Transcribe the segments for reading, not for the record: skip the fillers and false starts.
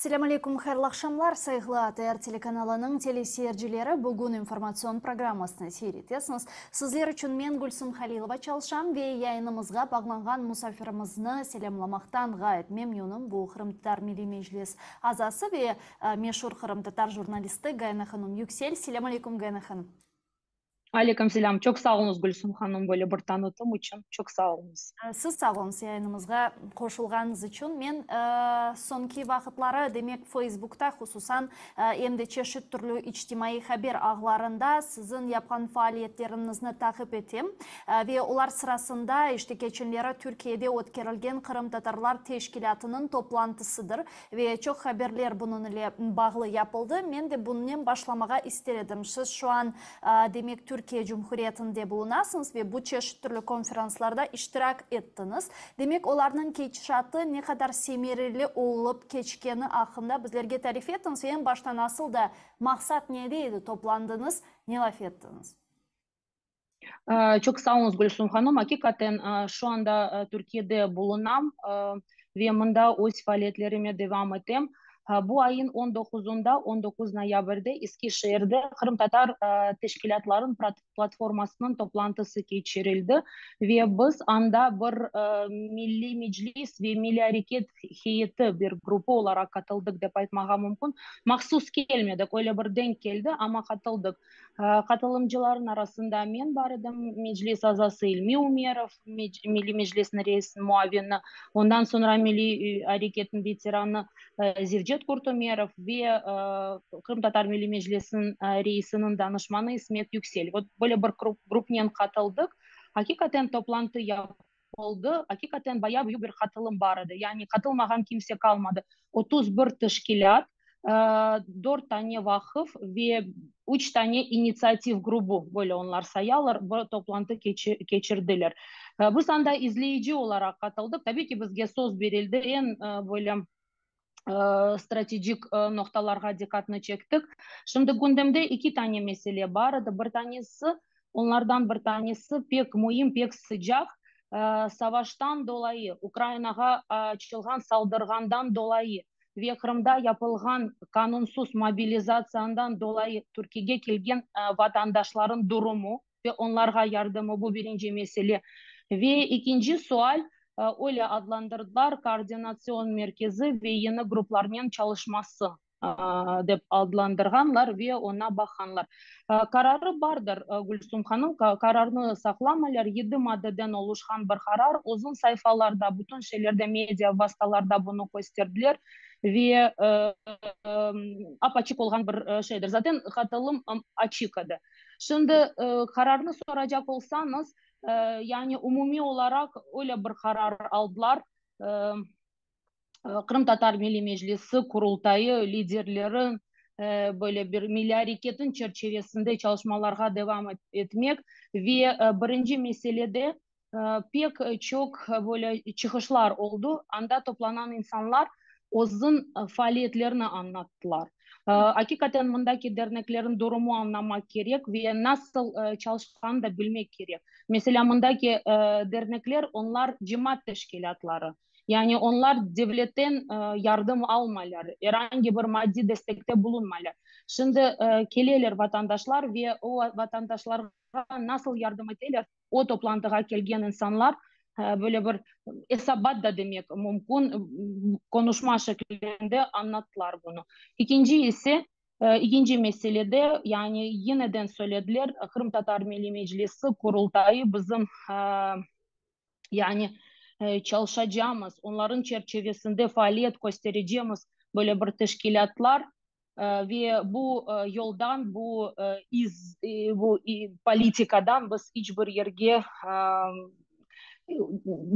Selâm aleyküm, hayırlı aqşamlar, sayğılı ATR telekanalınıñ teleseyircileri, bugün informatsion programmasını seyir etesiñiz. Sizler içün men, Gülsüm Halilova, çalışam ve yayınımızğa bağlanğan musafirimizni selâmlamaqtan ğayet memnünim, bu Qırımtatar Milliy Meclis azası ve meşur qırımtatar jurnalisti Gayana hanım Yüksel. Selâm aleyküm, Gayana hanım. Aleyküm selâm. Çoq sağ oluñız, Gülsüm hanım, böyle bir tanıtım içün. Çoq sağ oluñız. Siz sağ oluñız yayınımızğa qoşulğanıñız içün. Men soñki vaqıtları, demek, Feysbukta, hususan, em de çeşit türlü içtimaiy haber ağlarında siziñ yapqan faaliyetleriñizni taqip etem. Ve olar sırasında, işte, keçenleri Türkiyede ötkerilgen Qırımtatarlar teşkilâtınıñ toplantısıdır. Ve çoq haberler bunıñ ile bağlı yapıldı. Men de bunınen başlamağa ister edim. Siz şu an, demek, Türkiye Cumhuriyetinde bulunasıñız ve bu çeşit türlü konferanslarda iştirak ettiñiz. Demek, olarnıñ ketişatı ne qadar semereli olıp keçkeni aqqında bizlerge tarif etiñiz. Ve eñ başta nasıl da maqsat nede edi, toplandıñız, ne laf ettiñiz? Çoq sağ oluñız, Gülsum hanım. Aqiqaten, şu anda Türkiyede bulunam ve mında öz faaliyetlerime devam etem. Bu ayın on doquzında, 19 noyabrde, Eskişehirde Qırımtatar teşkilâtlarınıñ platformasınıñ toplantısı keçirildi ve biz anda bir Milliy Meclis ve Milliy Areket heyeti bir grupu olaraq qatıldıq dep aytmağa mümkün. Mahsus kelmedik, öyle bir denk keldi, amma qatıldıq. Qatılımcılarnıñ arasında men bar edim, Meclis azası İlmi Ümerov, Milliy Meclisniñ reisiniñ muavini, ondan soñra Milliy areketniñ veteranı Zevcet Kurtumerov ve Qırımtatar Milliy Meclisiniñ reisiniñ danışmanı İsmet Yüksel. Vot, böyle bir grupnen qatıldıq. Aqiqaten toplantı yapıldı, aqiqaten bayağı büyük bir qatılım bar edi, yani qatılmağan kimse qalmadı. 31 teşkilât, dört tane vaqıf ve üç tane initsiativ grubu, böyle onlar sayalar, bir toplantı keçirdiler. Biz anda izleyici olaraq qatıldıq. Tabiy ki, bizge söz berildi, eñ böyle stratejik noqtalarğa diqqatnı çektik. Şimdi gündemde eki tane mesele bar edi. Bir tanesi, onlardan bir tanesi pek müim, pek sıcaq, savaştan dolayı, Ukrainağa açılğan saldırğandan dolayı ve Qırımda yapılğan qanunsız mobilizatsiyandan dolayı Türkiyege kelgen vatandaşlarnıñ durumu ve onlarğa yardımı, bu birinci mesele. Ve ekinci sual, öyle adlandırdılar, koordinatsion merkezi ve yeni gruplarnen çalışması dep adlandırğanlar ve oña baqqanlar. Qararı bardır, Gülsum hanım, qararnı saqlamaylar, yedi maddeden oluşqan bir qarar, uzun sayfalarda, bütün şeylerde, media vastalarda bunı kösterdiler ve ap-açıq olğan bir şeydir. Zaten qatılım açıq edi. Şimdi qararnı soracaq olsañız, yani umumiy olaraq öyle bir qarar aldılar, Qırımtatar Milliy Meclisi, Qurultayı liderleri böyle bir milliy areketniñ çerçivesinde çalışmalarğa devam etmek ve birinci meselede pek çoq böyle çıqışlar oldı, anda toplanan insanlar özüniñ faaliyetlerini añlattılar. Aqiqaten mındaki derneklerniñ durumu añlamaq kerek ve nasıl çalışqanını da bilmek kerek. Meselâ, mındaki dernekler, onlar cemaat teşkilâtları, yani onlar devletten yardım almaylar, er angi bir maddiy destekte bulunmaylar. Şimdi keleler vatandaşlar ve o vatandaşlarğa nasıl yardım eteler, o toplantığa kelgen insanlar böyle bir esabat da demek mümkün, konuşma şeklinde añlattılar bunı. İkinci ise, ikinci meselede, yani yeniden söylediler, Qırımtatar Milliy Meclisi, Qurultayı bizim, yani çalışacağımız, onların çerçivesinde faaliyet kösterecemiz böyle bir teşkilâtlar ve bu yoldan, bu iz, bu politikadan biz iç bir yerge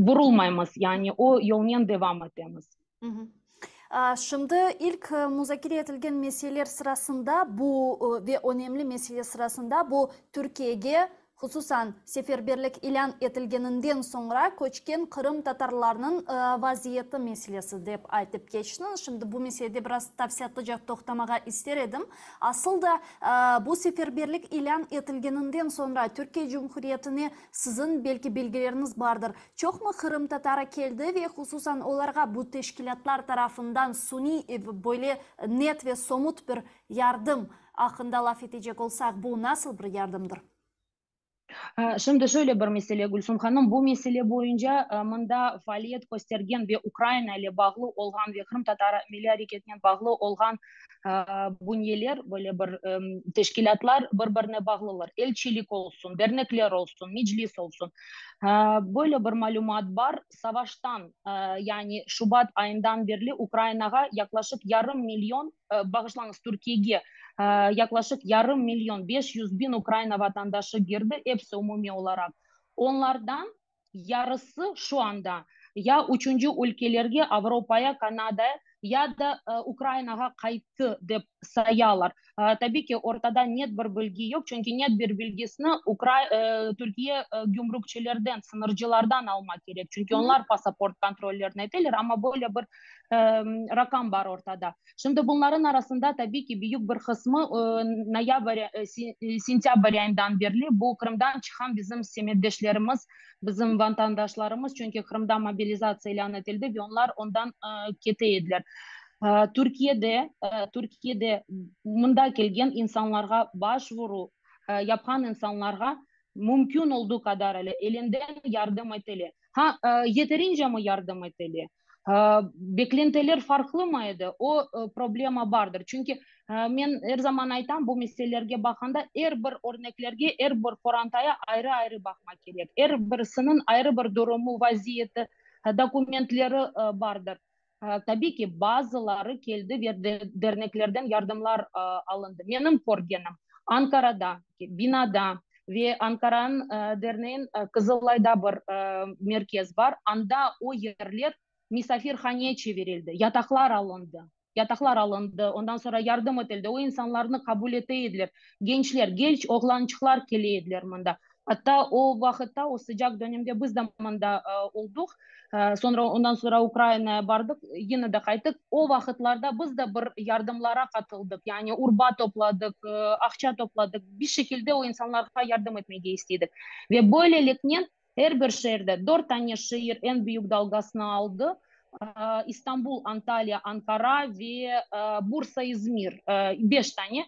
burulmaymız, yani o yolnen devam etemiz. Şimdi ilk muzakere etilgen meseleler sırasında bu ve önemli mesele sırasında bu Türkiyege. Hususan, seferberlik ilân etilgeninden soñra köçken qırımtatarlarnıñ vaziyeti meselesi, dep aytıp keçtiñiz. Şimdi bu meselede biraz tafsilâtlıca toqtamağa ister edim. Asıl da, bu seferberlik ilân etilgeninden soñra Türkiye Cumhuriyetine, siziñ, belki, bilgileriñiz bardır, çoqmı qırımtatarı keldi ve hususan olarğa bu teşkilâtlar tarafından suniy, böyle net ve somut bir yardım aqqında laf etecek olsaq, bu nasıl bir yardımdır? Şimdi şöyle bir mesele, Gülsum hanım, bu mesele boyunca mında faaliyet köstergen ve Ukraina ile bağlı olğan ve qırımtatar milliy areketinen bağlı olğan bünyeler, böyle bir teşkilâtlar bir-birine bağlılar. Elçilik olsun, dernekler olsun, meclis olsun. Böyle bir malümat bar, savaştan, yani şubat ayından berli Ukrainağa yaqlaşıq yarım million, bağışlañız, Türkiyege yaqlaşıq yarım million, 500 biñ Ukraina vatandaşı girdi, episi umumiy olaraq. Onlardan yarısı şu anda ya üçünci ülkelerge, Avropaya, Kanadaya ya da Ukrainağa qayttı dep sayalar. Tabii ki, ortada net bir bilgi yoq, çünki net bir bilgisini Türkiye gümrükçilerden, sıñırcılardan almaq kerek, çünki onlar pasaport kontrollerini eteler, amma böyle bir raqam bar ortada. Şimdi bunların arasında tabii ki büyük bir qısmı noyabr, sentâbr ayından berli bu Qırımdan çıqqan bizim semetdeşlerimiz, bizim vatandaşlarımız, çünki Qırımda mobilizatsiya ilân etildi ve onlar ondan kete ediler. Türkiyede mında kelgen insanlarğa başvuru yapqan insanlarğa mümkün olduğu qadar elinden yardım etile. Ha, yeterince mi yardım etile? Beklentiler farqlı mı edi? O problema bardır. Çünki men er zaman aytam, bu meselelerge baqqanda er bir örneklerge, er bir qorantaya ayrı-ayrı baqmaq kerek. Er birisiniñ ayrı bir durumu, vaziyeti, dokumentleri bardır. Tabii ki, bazıları keldi ve derneklerden yardımlar alındı. Menim körgenim, Ankarada, binada ve Ankaranıñ derneğin Kızılayda bir merkez bar, anda o yerler misafirhane çevirildi, yataqlar alındı. Yataqlar alındı, ondan soñra yardım etildi, o insanlarnı qabul ete ediler. Gençler, genç oğlançıqlar kele ediler mında. Atta o vaqıtta, o sıcaq dönemde biz de mında olduq. Soñra, ondan soñra Ukrainaya bardıq, yine de qayttıq. O vaqıtlarda biz de bir yardımlara qatıldıq. Yani urba topladıq, aqça topladıq. Bir şekilde o insanlarğa yardım etmege istedik. Ve böyleliknen er bir şeerde, dört tane şeer eñ büyük dalgasını aldı. İstanbul, Antalya, Ankara ve Bursa, İzmir. Beş tane.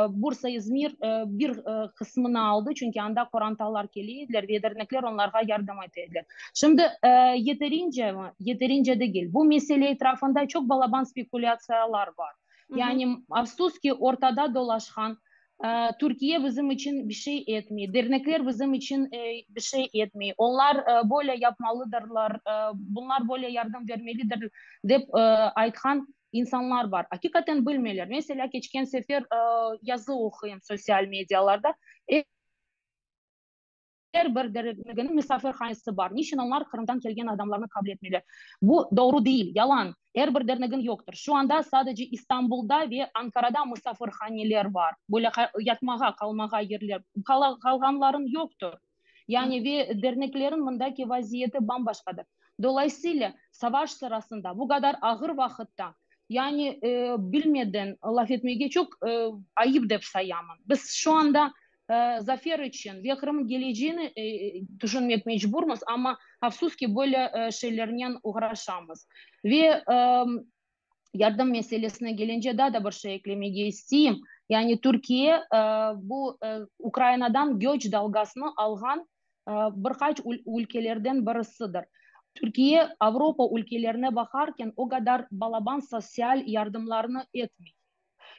Bursa, İzmir bir qısmını aldı, çünki anda qorantalar kele ediler ve dernekler onlarğa yardım ete ediler. Şimdi yeterince mi? Yeterince degil. Bu mesele etrafında çoq balaban spekulâtsiyalar bar. Yani afsus ki, ortada dolaşqan Türkiye bizim içün bir şey etmey, dernekler bizim içün bir şey etmey, onlar böyle yapmalıdırlar, bunlar böyle yardım bermelidir dep aytqan insanlar bar. Aqiqaten bilmeyler. Meselâ, keçken sefer yazı oquyım sosyal medialarda. Er bir derneginiñ misafirhanesi bar. Niçün onlar Qırımdan kelgen adamlarnı qabul etmeyler? Bu doğru değil, yalan. Er bir dernegin yoqtır. Şu anda sadece İstanbulda ve Ankarada misafirhaneler bar. Böyle yatmağa, qalmağa yerler. Qalğanlarınıñ yoqtır. Yani ve derneklerin mındaki vaziyeti bam-başqadır. Dolayısıyla savaş sırasında, bu qadar ağır vaqıtta, yani bilmeden laf etmege çoq ayıp dep sayamın. Biz şu anda zafer içün ve Qırımnıñ geleceğini tüşünmek mecburmız, amma afsus ki, böyle şeylernen oğraşamız. Ve yardım meselesine gelince daa da bir şey eklemege isteyim. Yani Türkiye bu Ukrainadan göç dalgasını alğan bir qaç ülkelerden birisidir. Türkiye Avropa ülkelerine baqarken o qadar balaban sosyal yardımlarını etmey.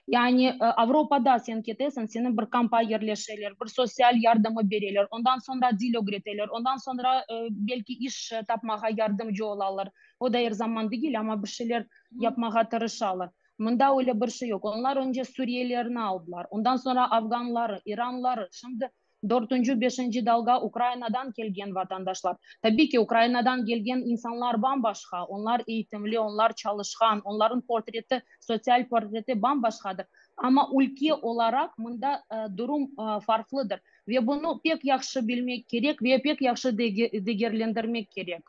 Yani Avropada sen ketesiñ, seni bir kampa yerleşeler, bir sosyal yardımı bereler, ondan soñra dil ögreteler, ondan soñra belki iş tapmağa yardımcı olalar. O da er zaman degil, amma bir şeyler yapmağa tırışalar. Mında öyle bir şey yoq. Onlar önce Suriyelilerni aldılar, ondan soñra Afganları, İranları, şimdi dörtünci, beşinci dalga Ukrainadan kelgen vatandaşlar. Tabii ki, Ukrainadan kelgen insanlar bam-başqa, onlar eğitimli, onlar çalışqan, onların portreti, sosyal portreti bam-başqadır. Amma ülke olaraq mında durum farqlıdır. Ve bunı pek yahşı bilmek kerek ve pek yahşı degerlendirmek kerek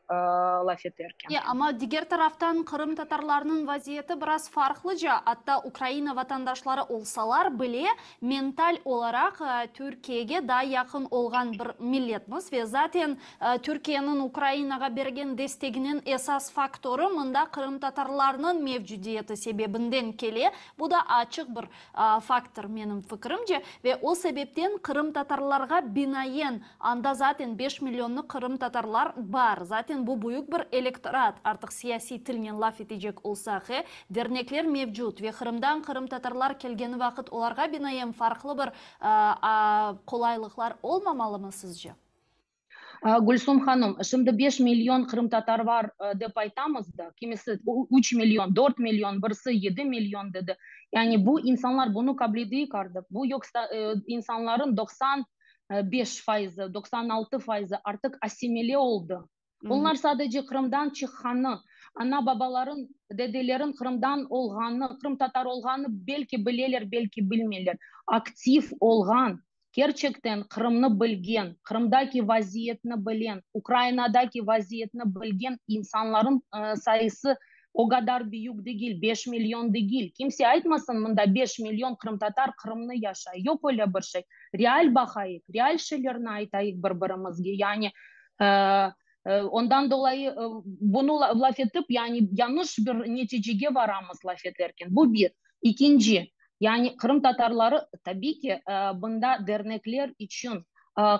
laf eterken. E, amma diger taraftan qırımtatarlarnıñ vaziyeti biraz farqlıca, atta Ukraina vatandaşları olsalar bile, mental olaraq Türkiyege daa yaqın olğan bir milletmiz ve zaten Türkiyeniñ Ukrainağa bergen desteginiñ esas faktorı mında qırımtatarlarnıñ mevcudiyeti sebebinden kele, bu da açıq bir Faktor, menim fikirimce, ve o sebepten qırımtatarlarğa binaen, anda zaten beş millionlı qırımtatarlar bar, zaten bu büyük bir elektorat, artıq siyasiy tilnen laf etecek olsaq, e, dernekler mevcut ve Qırımdan qırımtatarlar kelgeni vaqıt olarğa binaen farqlı bir qolaylıqlar olmamalımı sizce? Gülsum hanım, şimdi beş million qırımtatar var dep aytamız da, kimisi üç million, dört million, birisi yedi million dedi. Yani bu insanlar bunı qabul edeyik artıq, bu yoqsa insanların 95 fayızı, 96 fayızı artıq assimile oldı. Onlar sadece Qırımdan çıqqanı, ana-babaların, dedelerin Qırımdan olğanı, qırımtatar olğanı belki bileler, belki bilmeyler. Aktiv olğan, Kerçekten Qırımnı bilgen, Qırımdaki vaziyetni bilen, Ukrainadaki vaziyetni bilgen insanların sayısı o qadar büyük degil, beş million degil. Kimse aytmasın, mında beş million qırımtatar Qırımnı yaşay. Yoq öyle bir şey. Real baqayıq, real şeylerni aytayıq bir-birimizge. Yani, ondan dolayı bunı laf etip, yani yañlış bir neticege varamız laf eterken. Bu bir. İkinci, yani qırımtatarları, tabiy ki, bunda dernekler içün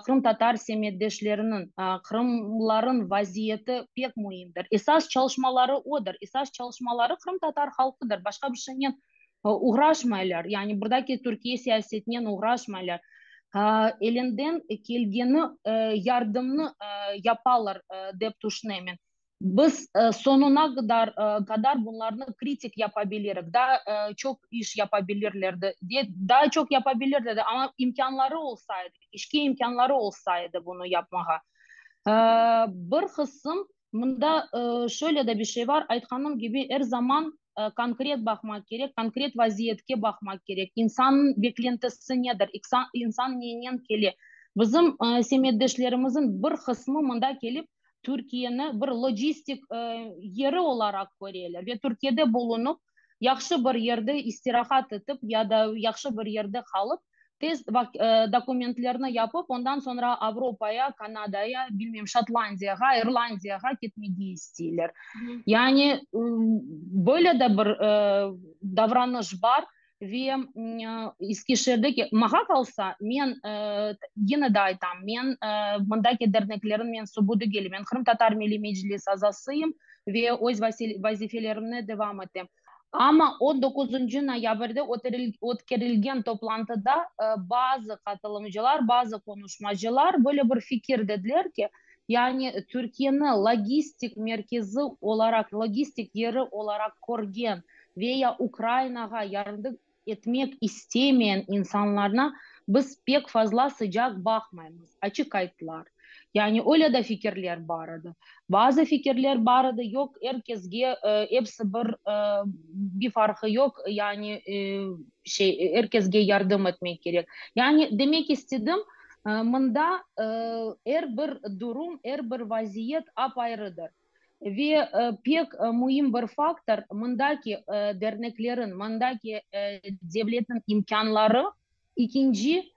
qırımtatar semetdeşleriniñ, qırımların vaziyeti pek müimdir. Esas çalışmaları odır, esas çalışmaları qırımtatar halqıdır, başqa bir şeynen oğraşmaylar, yani buradaki Türkiye siyasetinen oğraşmaylar. Elinden kelgeni yardımnı yapalar, dep tüşünemen. Biz soñuna qadar bunlarnı kritik yapabilirik, daa çoq iş yapabilirlerdi, daa çoq yapabilirlerdi, amma imkânları olsaydı, keşke imkânları olsaydı bunı yapmağa. Bir qısım, mında şöyle de bir şey bar, aytqanım kibi, er zaman konkret baqmaq kerek, konkret vaziyetke baqmaq kerek, insannıñ beklentisi nedir, insan nenen kele. Bizim semetdeşlerimizniñ bir qısmı mında kelip, Türkiyeni bir logistik yeri olaraq köreler ve Türkiyede bulunıp, yahşı bir yerde istirahat etip ya da yahşı bir yerde qalıp, tez dokumentlerni yapıp, ondan soñra Avropaya, Kanadaya, bilmem, Şotlandiyağa, İrlandiyağa ketmege isteyler. Yani, böyle de bir davranış bar. Ve Eskişehirdeki, maña qalsa, men yine de aytam, men mındaki derneklerniñ mensubı degilim, men Qırımtatar Milliy Meclis azasıyım ve öz vazifelerimni devam etem. Amma on doquzıncı noyabrde ötkerilgen toplantıda bazı qatılımcılar, bazı qonuşmacılar böyle bir fikir dediler ki, yani Türkiyeni logistik merkezi olaraq, logistik yeri olaraq körgen, ve ya Ukrayinağa yardım etmek istemeyen insanlarına biz pek fazla sıcaq baqmaymız, açıq ayttılar. Yani öyle de fikirler bar edi. Bazı fikirler bar edi, yoq, er kesge episi bir, bir farqı yoq, yani şey, er kesge yardım etmek kerek. Yani demek istedim, mında er bir durum, er bir vaziyet apayrıdır. Ve pek müim bir faktor, mındaki derneklerin, mındaki devletniñ imkânları, ikinci,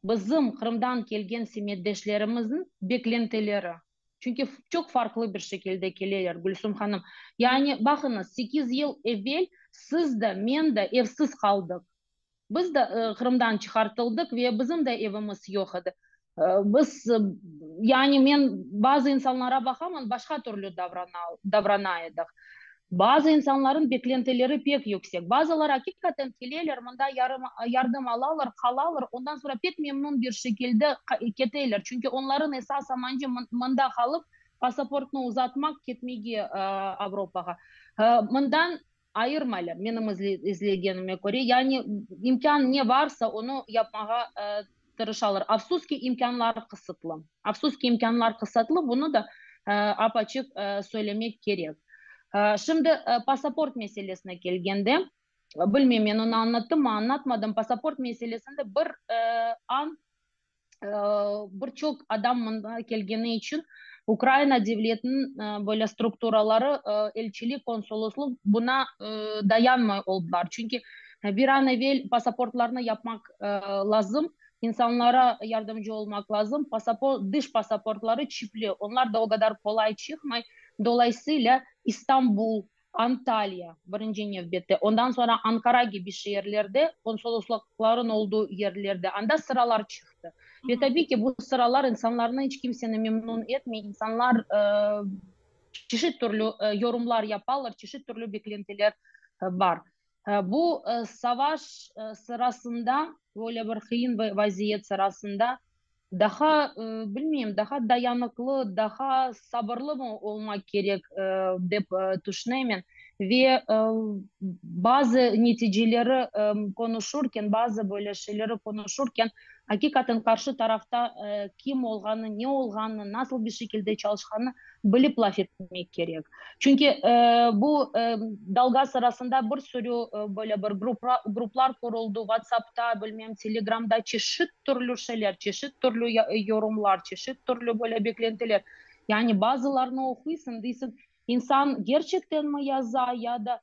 bizim Qırımdan kelgen semetdeşlerimizniñ beklentileri. Çünki çoq farqlı bir şekilde keleler, Gülsum hanım. Yani, baqıñız, sekiz yıl evel siz de, men de evsiz qaldıq. Biz de Qırımdan çıqartıldıq ve bizim de evimiz yoq edi. Biz, yani men bazı insanlara baqaman, başqa türlü davrana edik. Bazı insanların beklentileri pek yüksek. Bazıları aqiqaten keleler, mında yardım alalar, qalalar, ondan soñra pek memnun bir şekilde keteler. Çünki onların esas amancı mında qalıp, pasaportnı uzatmaq, ketmege Avropağa. Mından Ayırmaylar, menim izlegenime köre. Yani imkân ne varsa, onı yapmağa tırışalar. Afsus ki, imkânlar qısıtlı. Afsus ki, imkânlar qısıtlı, bunı da ap-açıq söylemek kerek. Şimdi pasaport meselesine kelgende, bilmeyim, men onı añlattımmı, añlatmadım, pasaport meselesinde bir an. Bir çoq adam mında kelgeni içün Ukraina devletiniñ böyle strukturaları, elçilik, konsoloslıq buna dayanmay oldılar. Çünki bir an evel pasaportlarnı yapmaq lazım, insanlara yardımcı olmaq lazım. Pasaport, dış pasaportları çipli, onlar da o qadar qolay çıqmay. Dolayısıyla İstanbul, Antalya, birinci nevbette, ondan soñra Ankara kibi şeerlerde, konsoloslıqlarıñ olduğu yerlerde, anda sıralar çıqtı. Ve tabiy ki, bu sıralar insanlarnı iç kimseni memnun etmey, insanlar çeşit türlü yorumlar yapalar, çeşit türlü beklentiler bar. Bu savaş sırasında, böyle bir qıyın vaziyet sırasında Daha, bilmeyim, daha dayanıqlı, daha sabırlı mı olmaq kerek, dep tüşünemen. Ve bazı neticeleri qonuşurken, bazı böyle şeyleri qonuşurken, aqiqaten qarşı tarafta kim olğanı, ne olğanı, nasıl bir şekilde çalışqanı bilip laf etmek kerek. Çünki bu dalga sırasında bir sürü böyle bir gruplar quruldı, WhatsAppta, bilmem, Telegramda çeşit türlü şeyler, çeşit türlü yorumlar, çeşit türlü böyle beklentiler. Yani bazılarını oquysıñ, deysiñ, insan gerçekten mi yaza ya da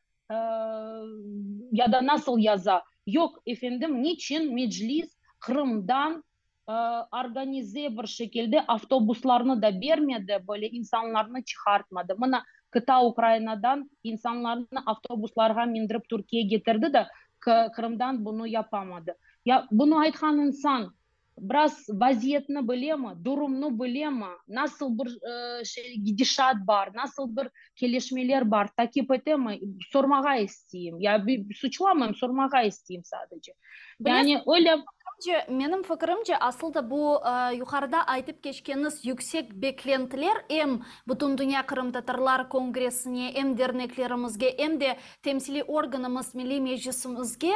ya da nasıl yaza? Yoq, efendim, niçin Meclis Qırımdan organize bir şekilde avtobuslarnı da bermedi, böyle insanlarnı çıqartmadı? Mına, qıta Ukrainadan insanlarnı avtobuslarğa mindirip Türkiye ketirdi de, Qırımdan bunı yapamadı. Ya bunı aytqan insan biraz vaziyetni bilemi, durumnı bilemi, nasıl bir şey, gidişat bar, nasıl bir kelişmeler bar, takip etemi, sormağa isteyim. Ya suçlamayım, sormağa isteyim sadece. Yani öyle. Menim fikirimce, asıl da bu yuqarıda aytıp keçkeniz yüksek beklentiler em Bütündünya qırımtatarlar kongressine, em derneklerimizge, em de Temsiliy organımız, Milliy Meclisimizge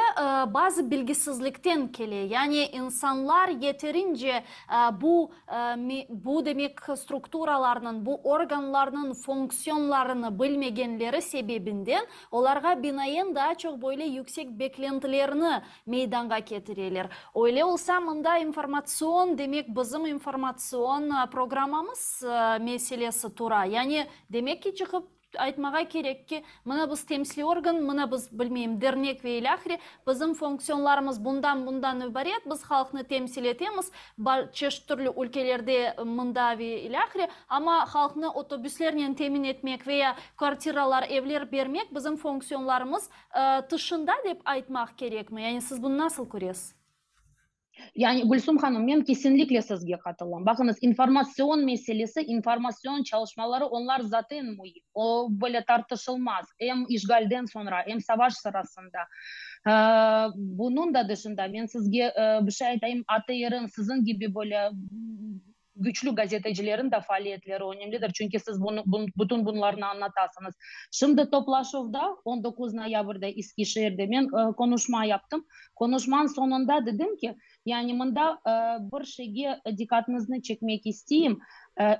bazı bilgisizlikten kele. Yani insanlar yeterince bu, bu demek strukturalarnıñ, bu organlarnıñ fonksiyonlarını bilmegenleri sebebinden olarğa binaen daa çoq böyle yüksek beklentilerni meydanğa ketireler. Öyle olsa, mında informatsion, demek bizim informatsion programmamız meselesi tura. Yani demek ki, çıqıp Aytmağa kerek ki, mına biz temsiliy organ, mına biz, bilmeyim, dernek ve ilâhre, bizim fonksiyonlarımız bundan, bundan ibaret, biz halqnı temsil etemiz, çeşit türlü ülkelerde, mında ve ilâhre, amma halqnı otobüslernen temin etmek ve ya kvartiralar, evler bermek bizim fonksiyonlarımız tışında dep aytmaq kerekmi? Yani siz bunı nasıl köresiz? Yani, Gülsum hanım, men kesinlikle sizge qatılam. Baqıñız, informatsion meselesi, informatsion çalışmaları, onlar zaten müim. O, böyle tartışılmaz, em işğalden soñra, em savaş sırasında. Bunıñ da dışında, men sizge bir şey aytayım, ATRniñ siziñ kibi böyle Güçlü gazetecilerin de faaliyetleri önemlidir, çünki siz bunı, bütün bunlarnı añlatasıñız. Şimdi toplaşuvda, 19 noyabrde İskişehirde men qonuşma yaptım. Qonuşmanıñ soñunda dedim ki, yani mında bir şeyge diqqatıñıznı çekmek isteyim,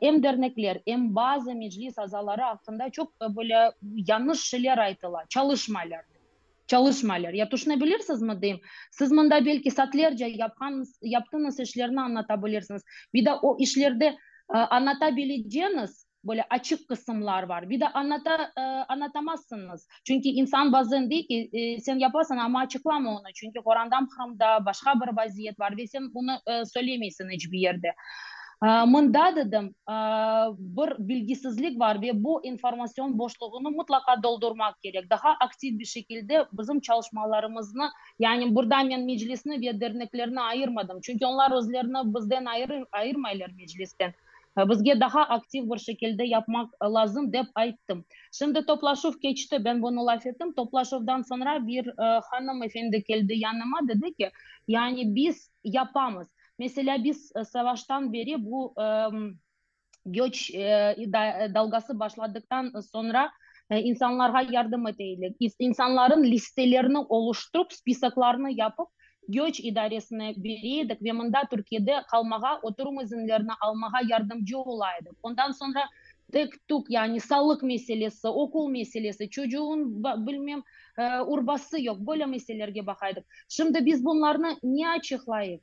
em dernekler, em bazı meclis azaları aqqında çoq böyle yañlış şeyler aytıla, çalışmaylar dep. Çalışmaylar. Ya tüşüne bilirsizmi, deyim, siz mında belki saatlerce yapqan, yaptıñız işlerni añlata bilirsiñiz. Bir de o işlerde añlata bileceñiz böyle açıq qısımlar bar. Bir de añlata, añlatamazsıñız. Çünki insan bazen dey ki, sen yapasıñ, amma açıqlama onı, çünki qorantam Qırımda, başqa bir vaziyet bar ve sen bunı söylemeysiñ iç bir yerde. Mında, dedim, bir bilgisizlik bar ve bu informatsion boşluğını mıtlaqa doldurmaq kerek. Daha aktiv bir şekilde bizim çalışmalarımıznı, yani burada men Meclisni ve derneklerni ayırmadım, çünki onlar özlerini bizden ayırmaylar Meclisten. Bizge daha aktiv bir şekilde yapmaq lazım, dep ayttım. Şimdi toplaşuv keçti, ben bunı laf ettim. Toplaşuvdan soñra bir hanım efendi keldi yanıma, dedi ki, yani biz yapamız. Meselâ, biz savaştan beri bu göç dalgası başladıqtan soñra insanlarğa yardım ete edik. İnsanların listelerini oluşturıp, spisoklarnı yapıp, göç idaresine bere edik ve mında Türkiyede qalmağa, oturum izinlerini almağa yardımcı ola edik. Ondan soñra tek-tük, yani sağlıq meselesi, oqul meselesi, çocuğın, bilmem, urbası yoq, böyle meselelerge baqa edik. Şimdi biz bunlarnı ne açıqlayıq?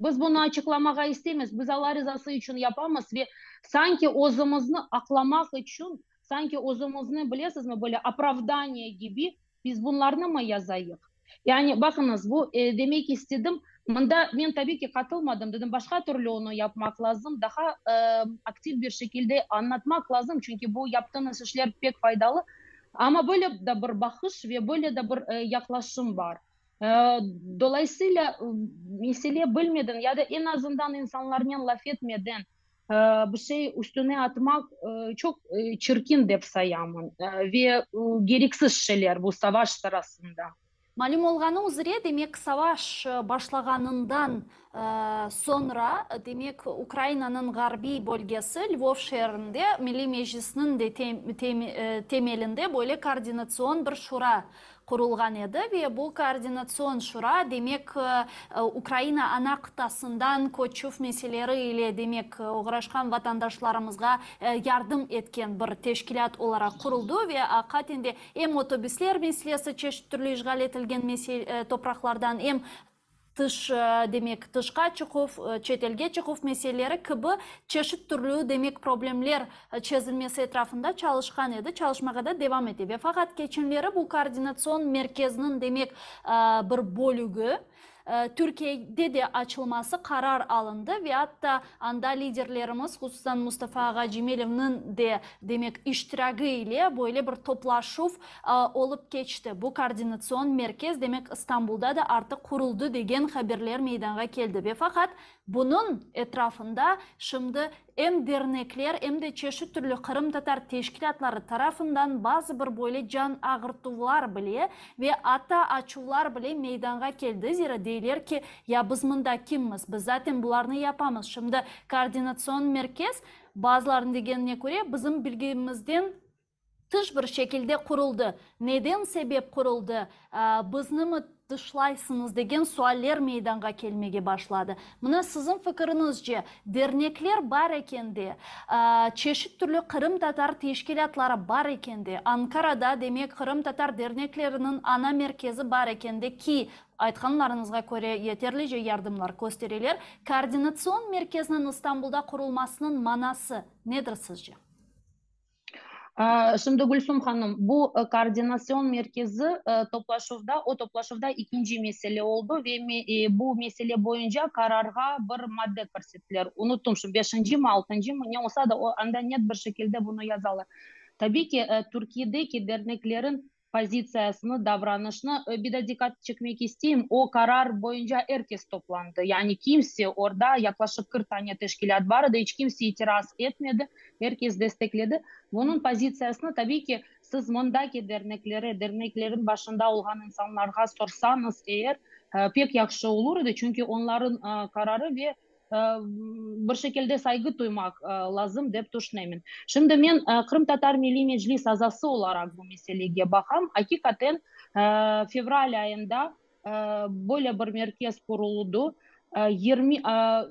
Biz bunı açıqlamağa istemiz, biz Alla rizası içün yapamız ve sanki özümizni aqlamaq içün, sanki özümizni, bilesizmi, böyle opravdaniye kibi biz bunlarnı mı yazayıq? Yani, baqıñız, bu, demek istedim, mında men, tabiy ki, qatılmadım, dedim, başqa türlü onı yapmaq lazım, daha aktiv bir şekilde añlatmaq lazım, çünki bu yaptığıñız işler pek faydalı, amma böyle de bir baqış ve böyle de bir yaqlaşım bar. Dolayısıyla, mesele bilmeden ya da eñ azından insanlarnen laf etmeden bir şey üstüne atmaq çoq çirkin dep sayamın ve gereksiz şeyler bu savaş sırasında. Malüm olğanı üzre, demek, savaş başlağanından soñra, demek, Ukrainanıñ ğarbiy bölgesi, Lvov şeerinde Milliy Meclisniñ de temelinde böyle koordinatsion bir şura qurulğan edi ve bu koordinatsion şura, demek, Ukraina ana qıtasından köçüv meseleri ile, demek, oğraşqan vatandaşlarımızğa yardım etken bir teşkilât olaraq quruldı ve aqiqaten de em otobüsler meselesi çeşit türlü işğal etilgen topraqlardan, em Tış, demek, tışqa çıquv, çetelge çıquv meseleleri kibi çeşit türlü, demek, problemler çezilmesi etrafında çalışqan edi, çalışmağa da devam ete. Ve faqat keçenleri bu koordinatsion merkezniñ, demek, bir bölügi Türkiyede de açılması qarar alındı ve atta anda liderlerimiz, hususan Mustafa ağa Cemilevniñ de, demek, iştiragi ile böyle bir toplaşuv olıp keçti. Bu koordinatsion merkez, demek, İstanbulda da artıq quruldı degen haberler meydanğa keldi. Ve faqat bunıñ etrafında şimdi em dernekler, em de çeşit türlü qırımtatar teşkilâtları tarafından bazı bir böyle can ağırtuvlar bile ve atta açuvlar bile meydanğa keldi. Zira deyler ki, ya biz mında kimmiz, biz zaten bularnı yapamız. Şimdi koordinatsion merkez, bazılarınıñ degenine köre, bizim bilgimizden tış bir şekilde quruldı. Neden sebep quruldı, biznimi tışlaysıñız degen sualler meydanğa kelmege başladı. Mına siziñ fikiriñizce, dernekler bar ekende, çeşit türlü qırımtatar teşkilâtları bar ekende, Ankarada, demek, qırımtatar dernekleriniñ ana merkezi bar ekende ki, aytqanlarıñızğa köre, yeterlice yardımlar köstereler, koordinatsion merkezniñ İstanbulda qurulmasınıñ manası nedir sizce? Şimdi, Gülsum hanım, bu koordinasyon merkezi toplaşuvda, o toplaşuvda ikinci mesele oldı ve bu mesele boyunca qararğa bir madde kirsettiler. Unuttım, şu beşincimi, altıncımı, ne olsa da, o anda net bir şekilde bunı yazalar. Tabiy ki, Türkiyedeki derneklerin pozitsiyasını, davranışnı, bir de diqqat çekmek isteyim, o qarar boyunca er kes toplandı. Yani kimse orda, yaqlaşıq 40 tane teşkilât bar edi, iç kimse itiraz etmedi, er kes destekledi. Bunıñ pozitsiyasını, tabiy ki, siz mındaki derneklere, derneklerin başında olğan insanlarğa sorsañız eğer, pek yahşı olur edi, çünki onların qararı ve bir şekilde sayğı tuymaq lazım dep tüşünemen. Şimdi men Qırımtatar Milliy Meclis azası olaraq bu meselege baqam. Aqiqaten fevral ayında böyle bir merkez quruldı. 20,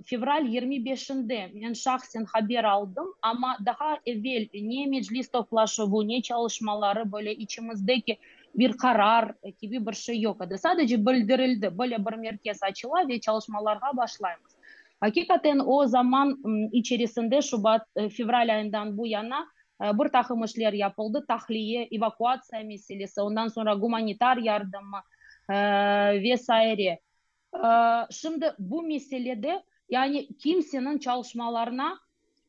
fevral 25-inde men şahsen haber aldım, amma daha evel ne meclis toplaşuvı, ne çalışmaları böyle içimizdeki bir qarar kibi bir şey yoq edi. Sadece bildirildi, böyle bir merkez açıla ve çalışmalarğa başlaymız. Aqiqaten o zaman içerisinde şubat, fevral ayından bu yana bir taqım işler yapıldı, tahliye, evakuatsiya meselesi, ondan soñra gumanitar yardımı ve saire. Şimdi bu meselede, yani kimseniñ çalışmalarına,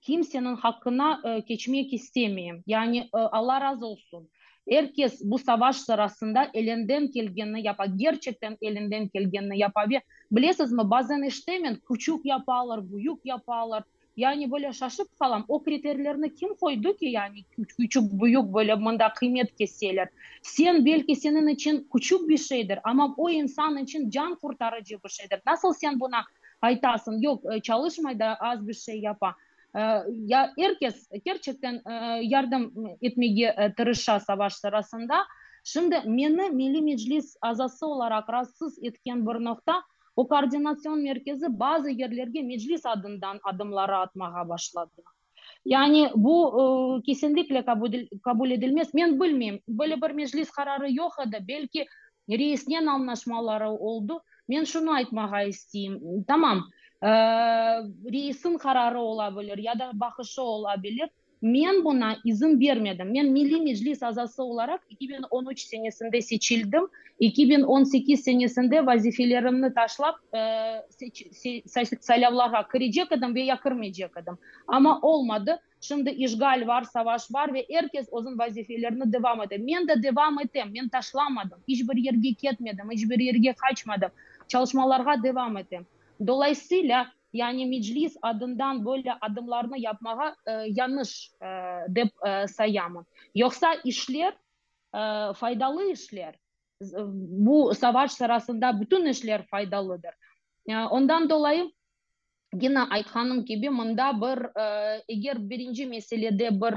kimseniñ haqqına keçmek istemeyim. Yani Alla razı olsun, er kes bu savaş sırasında elinden kelgenini yapa, gerçekten elinden kelgenini yapa. Ve bilesizmi, bazen eşitemen, küçük yapalar, büyük yapalar. Yani böyle şaşıp qalam, o kriterlerni kim qoydı ki, yani küçük, büyük böyle mında qıymet keseler? Sen, belki seniñ içün küçük bir şeydir, amma o insan içün can qurtarıcı bir şeydir. Nasıl sen buna aytasıñ, yoq, çalışmay da az bir şey yapa? Ya er kes kerçekten yardım etmege tırışa savaş sırasında. Şimdi meni Milliy Meclis azası olaraq raatsız etken bir noqta, O koordinatsion merkezi bazı yerlerge Meclis adından adımları atmağa başladı. Yani bu kesinlikle qabul edilmez. Men bilmeyim, böyle bir Meclis qararı yoq edi, belki reisnen añlaşmaları oldı. Men şunı aytmağa isteyim, tamam, Reisin qararı ola bilir ya da baqışı ola bilir. Men buña izin bermedim. Men Milliy Meclis azası olaraq 2013 senesinde seçildim, 2018 senesinde vazifelerimni taşlap, saylavlarğa kirecek edim ve ya kirmeycek edim. Amma olmadı. Şimdi işğal bar, savaş bar ve er kes özüniñ vazifelerini devam ete. Men de devam etem, men taşlamadım, iç bir yerge ketmedim, iç bir yerge qaçmadım, çalışmalarğa devam etem. Dolayısıyla, yani Meclis adından böyle adımlarnı yapmağa yañlış dep sayamın. Yoqsa işler, faydalı işler, bu savaş sırasında bütün işler faydalıdır. Ondan dolayı, Gene aytqanım kibi, mında bir, eger birinci meselede bir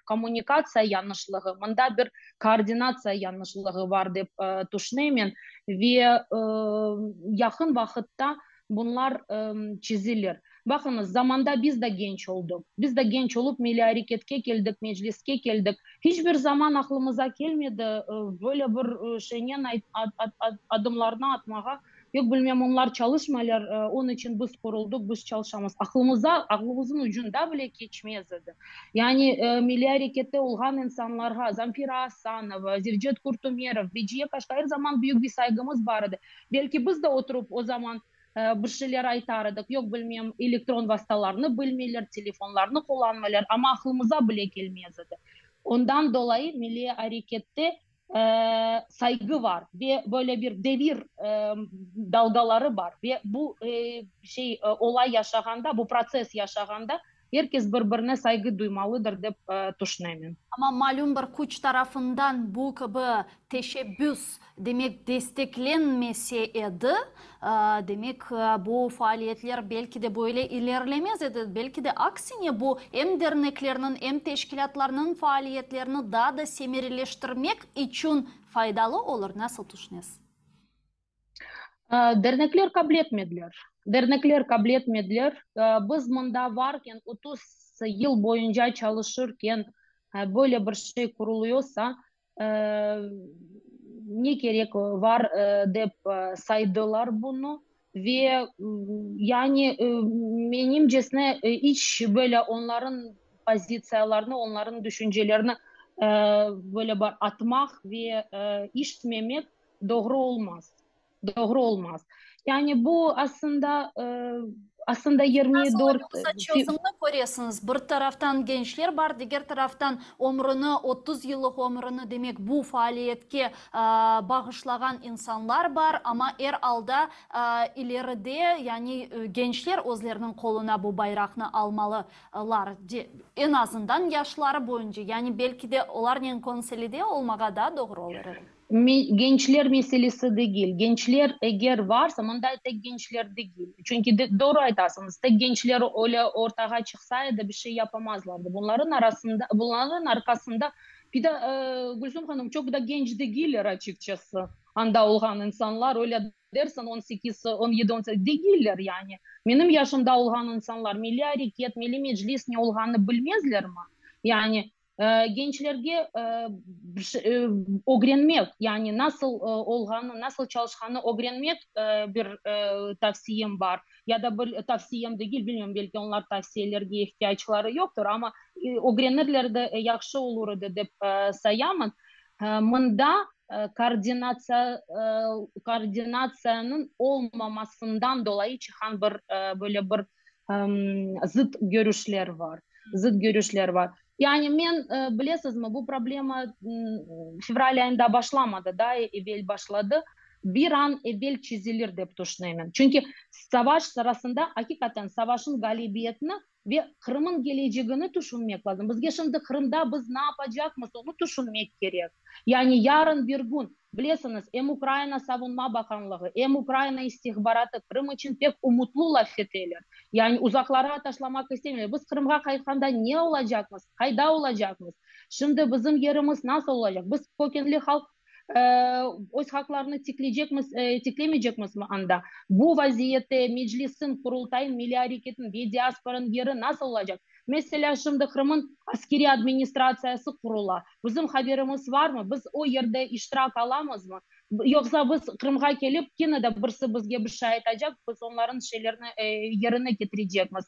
kommunikatsiya yañlışlığı, mında bir koordinatsiya yañlışlığı bar dep tüşünemen ve yaqın vaqıtta bunlar çizilir. Baqıñız, zamanda biz de genç olduq. Biz de genç olıp milliy areketke keldik, Mecliske keldik. Hiç bir zaman aqlımıza kelmedi böyle bir şeynen adımlarnı atmağa. Yoq, bilmem, onlar çalışmaylar, onıñ içün biz quruldıq, biz çalışamız. Aqlımıza, aqlımıznıñ ucunda bile keçmez edi. Yani, milliy arekette olğan insanlarğa, Zamfira Asanova, Zevcet Kurtumerov, Veciye Kaşka, er zaman büyük bir sayğımız bar edi. Belki biz de oturıp o zaman bir şeyler aytar edik, yoq, bilmem, elektron vastalarnı bilmeyler, telefonlarnı qullanmaylar, amma aqlımıza bile kelmez edi. Ondan dolayı milliy arekette sayğı bar ve böyle bir devir dalgaları bar ve bu şey olay yaşağanda, bu protsess yaşağanda er kes bir-birine sayğı duymalıdır dep tüşünemen. Amma malüm bir küç tarafından bu kibi teşebbüs, demek, desteklenmese edi, demek, bu faaliyetler belki de böyle ilerlemez edi, belki de aksine bu em derneklerniñ, em teşkilâtlarnıñ faaliyetlerini daa da semereleştirmek içün faydalı olur, nasıl tüşünesiz? Dernekler qabul etmediler. Dernekler qabul etmediler. Biz mında varken, 30 yıl boyunca çalışırken, böyle bir şey quruluyorsa, ne kerek var dep saydılar bunı. Ve yani menimcesine iç böyle onların pozitsiyalarını, onların düşüncelerini böyle bir atmaq ve işitmemek doğru olmaz. Doğru olmaz. Yani bu aslında aslında 24 Nasıl çözümni köresiñiz? Bir taraftan gençler bar, diger taraftan ömrüni, 30 yıllıq ömrüni, demek, bu faaliyetke bağışlağan insanlar bar, amma er alda ileride, yani gençler özleriniñ qoluna bu bayraqnı almalılar, eñ azından yaşları boyunca, yani belki de olarnen konsolide olmağa daa doğru olur edi. Gençler meselesi degil. Gençler eger varsa, mında tek gençler degil. Çünki doğru aytasıñız, tek gençler öyle ortağa çıqsa edi, bir şey yapamazlardı. Bunların arasında, bunların arqasında, bir de, Gülsüm hanım, çoq da genç degiller açıkçası. Anda olğan insanlar, öyle dersiñ, 18, 17, 18 degiller yani. Menim yaşımda olğan insanlar Milliy areket, Milliy Meclis ne olğanını bilmezlermi? Yani, Gençlerge ögrenmek, yani nasıl olğanı, nasıl çalışqanını ögrenmek bir tavsiyem bar. Ya da bir tavsiyem degil, bilmem, belki onlar tavsiyelerge ihtiyacları yoqtır, amma ögrenirler de yahşı olur edi dep sayamın. Mında koordinatsiya, koordinatsiyanıñ olmamasından dolayı çıqqan bir böyle bir zıt görüşler bar, zıt görüşler bar. Yani men, bilesizmi, bu problema fevral ayında başlamadı, daa evel başladı. Bir an evel çizilir dep tüşünemen. Çünki savaş sırasında aqiqaten savaşnıñ ğalibiyetini ve Qırımıñ kelecegini tüşünmek lazım. Bizge şimdi Qırımda biz ne yapacaqmız, onı tüşünmek kerek. Yani yarın bir kün, bilesiñiz, em Ukraina Savunma Bakanlığı, em Ukraina istihbaratı Qırım içün pek umutlu laf eteler. Yani uzaqlara taşlamaq istemeyler. Biz Qırımğa qaytqanda ne olacaqmız, qayda olacaqmız? Şimdi bizim yerimiz nasıl olacaq? Biz kökenli halq öz haqlarını tikleycekmiz, tiklemeycekmizmi anda? Bu vaziyette Meclisniñ, Qurultayıñ, Milliy areketniñ ve diasporanıñ yeri nasıl olacaq? Meselâ, şimdi Qırımıñ askeriy administratsiyası qurula. Bizim haberimiz varmı? Biz o yerde iştirak alamızmı? Yoqsa biz Qırımğa kelip, kene de birisi bizge bir şey aytacaq, biz onların şeylerini yerine ketirecekmiz,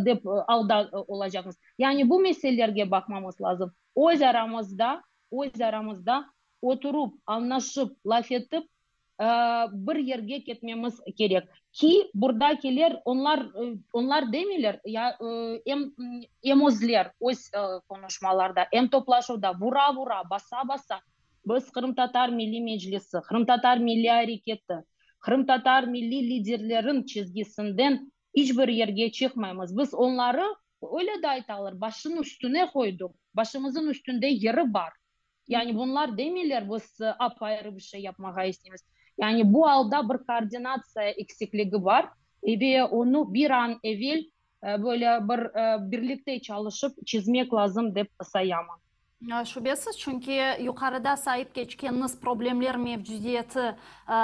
dep alda olacaqmız. Yani bu meselelerge baqmamız lazım. Öz aramızda, öz aramızda oturup, añlaşıp, laf etip, bir yerge ketmemiz kerek. Ki, burdakiler, onlar, onlar demeyler, ya, em, em özler öz qonuşmalarda, em toplaşuvda vura-vura, basa-basa, biz Qırımtatar Milliy Meclisi, Qırımtatar milliy areketi, qırımtatar milliy liderlerin çizgisinden iç bir yerge çıqmaymız. Biz onları, öyle de aytalar, başın üstüne qoydıq, başımızın üstünde yeri bar. Yani bunlar demeyler, biz apayrı bir şey yapmağa isteymiz. Yani bu alda bir koordinatsiya eksikligi bar ve onı bir an evel böyle bir birlikte çalışıp çizmek lazım dep sayaman. Şübesiz, çünki yuqarıda sayıp keçkeniñiz problemler mevcudiyeti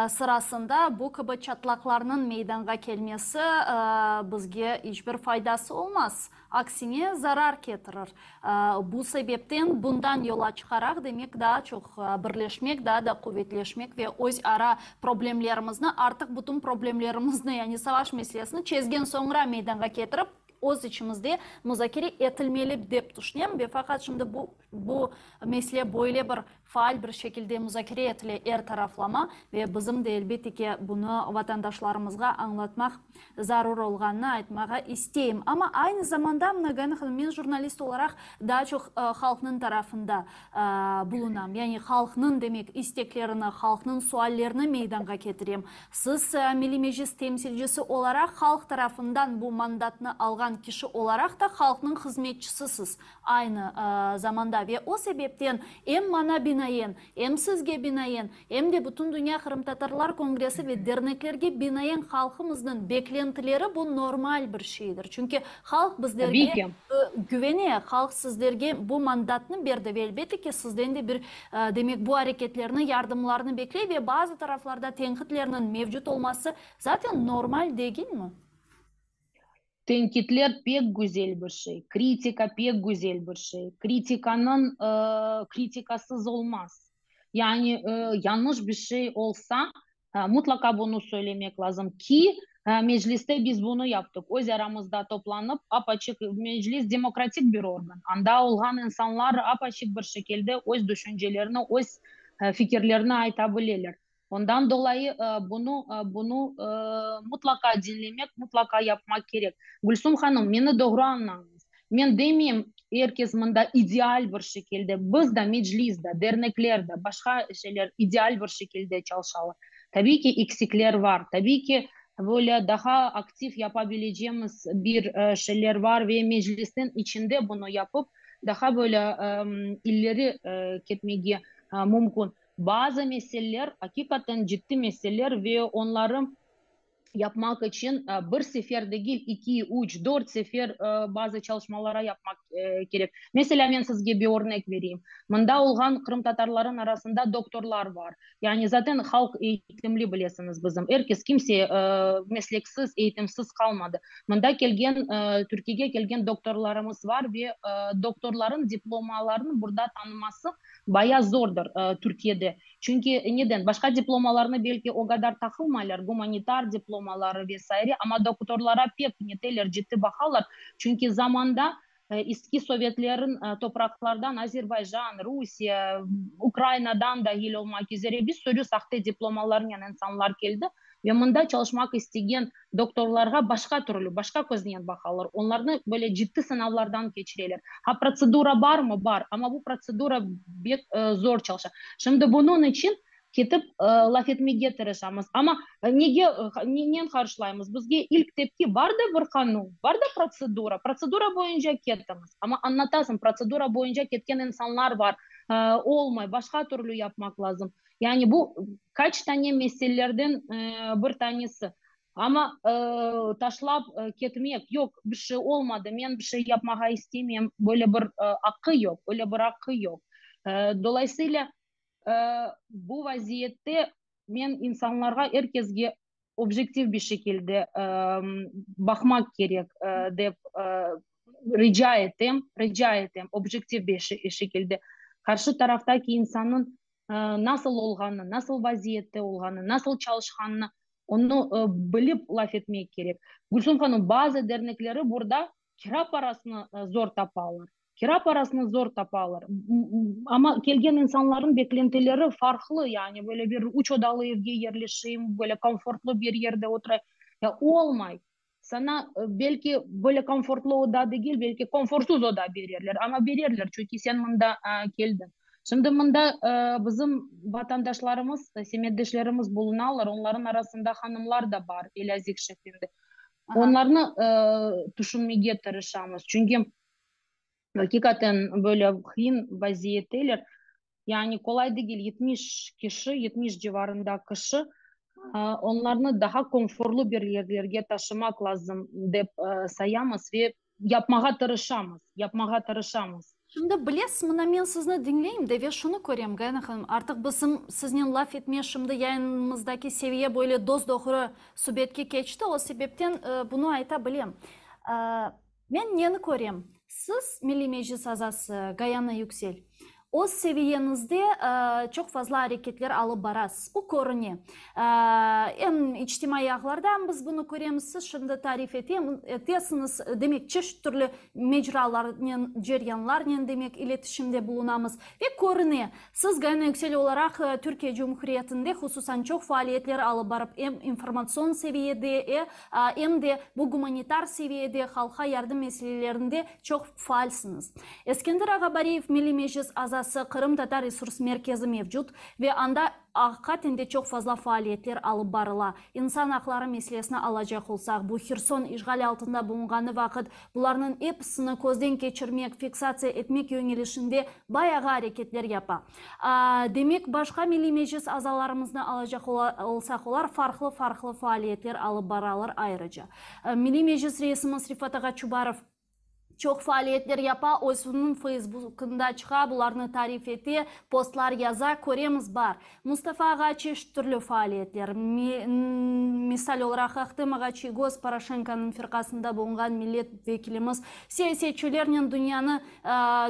sırasında bu kibi çatlaqlarnıñ meydanğa kelmesi bizge iç bir faydası olmaz, aksine zarar ketirir. Bu sebepten bundan yola çıqaraq, demek, daa çoq birleşmek, daa da quvetleşmek ve öz ara problemlerimizni, artıq bütün problemlerimizni, yani savaş meselesini çezgen soñra meydanğa ketirip, öz içimizde muzakere etilmeli dep tüşünem ve faqat şimdi bu bu mesele böyle bir faal bir şekilde muzakere etile er taraflama ve bizim de elbette ki bunı vatandaşlarımızğa añlatmaq zarur olğanını aytmağa isteyim. Amma aynı zamanda, mına, Gayana hanım, men jurnalist olaraq daa çoq halqnıñ tarafında bulunam. Yani halqnıñ, demek, isteklerini, halqnıñ suallerini meydanğa ketirem. Siz, Milliy Meclis temsilcisi olaraq, halq tarafından bu mandatnı alğan kişi olaraq da halqnıñ hızmetçisisiz aynı zamanda. Ve o sebepten em maña binaen, em sizge binaen, em de Bütündünya qırımtatarlar kongressi ve derneklerge binaen halqımıznıñ beklentileri bu normal bir şeydir. Çünki halq bizlerge güvene, halq sizlerge bu mandatnı berdi ve elbette ki, sizden de bir, demek, bu areketlerni, yardımlarnı bekley ve bazı taraflarda tenqitlerniñ mevcut olması zaten normal degilmi? Tenkitler pek güzel bir şey, kritika pek güzel bir şey. Kritikanıñ, kritikasız olmaz. Yani, yañlış bir şey olsa, mutlaqa bunı söylemek lazım ki, Mecliste biz bunı yaptıq, öz aramızda toplanıp, ap-açıq, Meclis demokratik bir organ, anda olğan insanlar ap-açıq bir şekilde öz düşüncelerini, öz fikirlerini ayta bileler. Ondan dolayı bunı, bunı mutlaqa diñlemek, mutlaqa yapmaq kerek. Gülsum hanım, meni doğru añlañız. Men demeyim, er kes mında ideal bir şekilde, biz da, Meclis da, dernekler da, başqa şeyler ideal bir şekilde çalışalar. Tabiiy ki, eksikler bar, tabiiy ki, böyle daha aktiv yapa bilecemiz bir şeyler bar ve Meclisniñ içinde bunı yapıp, daha böyle ileri ketmege mümkün. Bazı meseleler, aqiqaten ciddi meseleler ve onları yapmaq içün bir sefer degil, iki, üç, dört sefer bazı çalışmalara yapmaq kerek. Meselâ, men sizge bir örnek bereyim. Mında olğan qırımtatarların arasında doktorlar bar. Yani zaten halq eğitimli bilesiñiz bizim. Er kes, kimse mesleksiz, eğitimsiz qalmadı. Mında kelgen, Türkiyege kelgen doktorlarımız bar ve doktorların diplomalarını burada tanıması Baya zordır Türkiyede. Çünki neden? Başqa diplomalarnı belki o qadar taqılmaylar, gumanitar diplomaları ve saire, amma doktorlara pek neteler, ciddi baqalar. Çünki zamanda eski sovetlerin topraqlardan, Azerbaycan, Rusiye, Ukrainadan dahil olmaq üzere bir sürü sahte diplomalarnen insanlar keldi. Ve mında çalışmaq istegen doktorlarğa başqa türlü, başqa köznen baqalar. Onlarnı böyle ciddi sınavlardan keçireler. Ha, protsedura barmı? Bar. Amma bu protsedura bek zor çalışa. Şimdi bunıñ içün ketip laf etmege tırışamız. Amma nege, nenen qarşılaymız? Bizge ilk tepki, bar da bir qanun, bar da protsedura, protsedura boyunca ketiñiz. Amma añlatasıñ, protsedura boyunca ketken insanlar bar, olmay, başqa türlü yapmaq lazım. Yani bu qaç tane meselelerden bir tanesi. Amma taşlap ketmek, yoq, bir şey olmadı, men bir şey yapmağa istemeyim, böyle bir aqqı yoq, öyle bir aqqı yoq. Dolayısıyla bu vaziyette men insanlarğa, er kesge objektiv bir şekilde baqmaq kerek dep rica etem, rica etem, objektiv bir şekilde. Qarşı taraftaki insannıñ. nasıl olğanını, nasıl vaziyette olğanını, nasıl çalışqanını, onı bilip laf etmek kerek. Gülsum hanım, bazı dernekleri burada kira parasını zor tapalar. Kira parasını zor tapalar. Amma kelgen insanların beklentileri farqlı, yani böyle bir üç odalı evge yerleşeyim, böyle komfortlı bir yerde oturayım. Ya olmay. Sana belki böyle komfortlı oda degil, belki komforsuz oda bererler, amma bererler, çünki sen mında keldiñ. Şimdi mında bizim vatandaşlarımız, semetdeşlerimiz bulunalar, onların arasında hanımlar da bar Elâzig şehrinde. Onlarnı tüşünmege tırışamız, çünki aqiqaten böyle qıyın vaziyetteler. Yani qolay degil, 70 kişi, 70 civarında kişi, onlarnı daha komfortlı bir yerlerge taşımaq lazım dep sayamız ve yapmağa tırışamız, yapmağa tırışamız. Şimdi bilesiz, mına men sizni diñleyim de ve şunı körem, Gayana hanım, artıq bizim siznen laf etme şimdi yayınımızdaki seviye böyle dos-doğru subetke keçti, o sebepten bunı ayta bilem. Men neni körem? Siz, Milliy Meclis azası Gayana Yüksel, öz seviyeñizde çoq fazla areketler alıp barasız. Bu körüne. Em içtimaiy ağlardan biz bunı köremiz, siz şimdi tarif etesiñiz, demek, çeşit türlü mecralarnen, ceryanlarnen, demek, iletişimde bulunamız. Ve körüne, siz Gayana Yüksel olaraq Türkiye Cumhuriyetinde hususan çoq faaliyetler alıp barıp, em informatsion seviyede, Em de bu gumanitar seviyede halqqa yardım meselelerinde çoq faalsiñiz. Eskender ağa Bariyev, Milliy Meclis azası, Qırımtatar resurs merkezi mevcut ve anda aqiqaten de çoq fazla faaliyetler alıp barıla. İnsan aqları meselesini alacaq olsaq, bu Herson işğal altında bulunğanı vaqıt bularnıñ episini közden keçirmek, fiksatsiya etmek yöñelişinde bayağı areketler yapa. Demek, başqa Milliy Meclis azalarımıznı alacaq olsaq, olar farqlı-farqlı faaliyetler alıp baralar ayrıca. Milliy Meclis reisimiz Refat ağa Çubarov çoq faaliyetler yapa, özüniñ Feysbukında çıqa, bularnı tarif ete, postlar yaza, köremiz, bar. Mustafa ağa çeşit türlü faaliyetler, misal olaraq, Ahtem ağa Çiygoz, Poroşenkonıñ firqasında bulunğan millet vekilimiz, siyasetçilernen dünyanı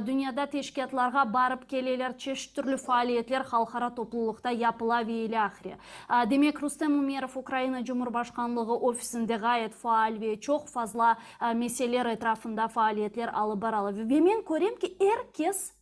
Dünyada teşkilâtlarğa barıp keleler, çeşit türlü faaliyetler halqara toplulıqta yapıla ve ilâhre. Demek, Rustem Umerov Ukraina Cumhurbaşqanlığı ofisinde ğayet faal ve çoq fazla meseleler etrafında faaliyetler alıp baralar. Ve men körem ki, er kes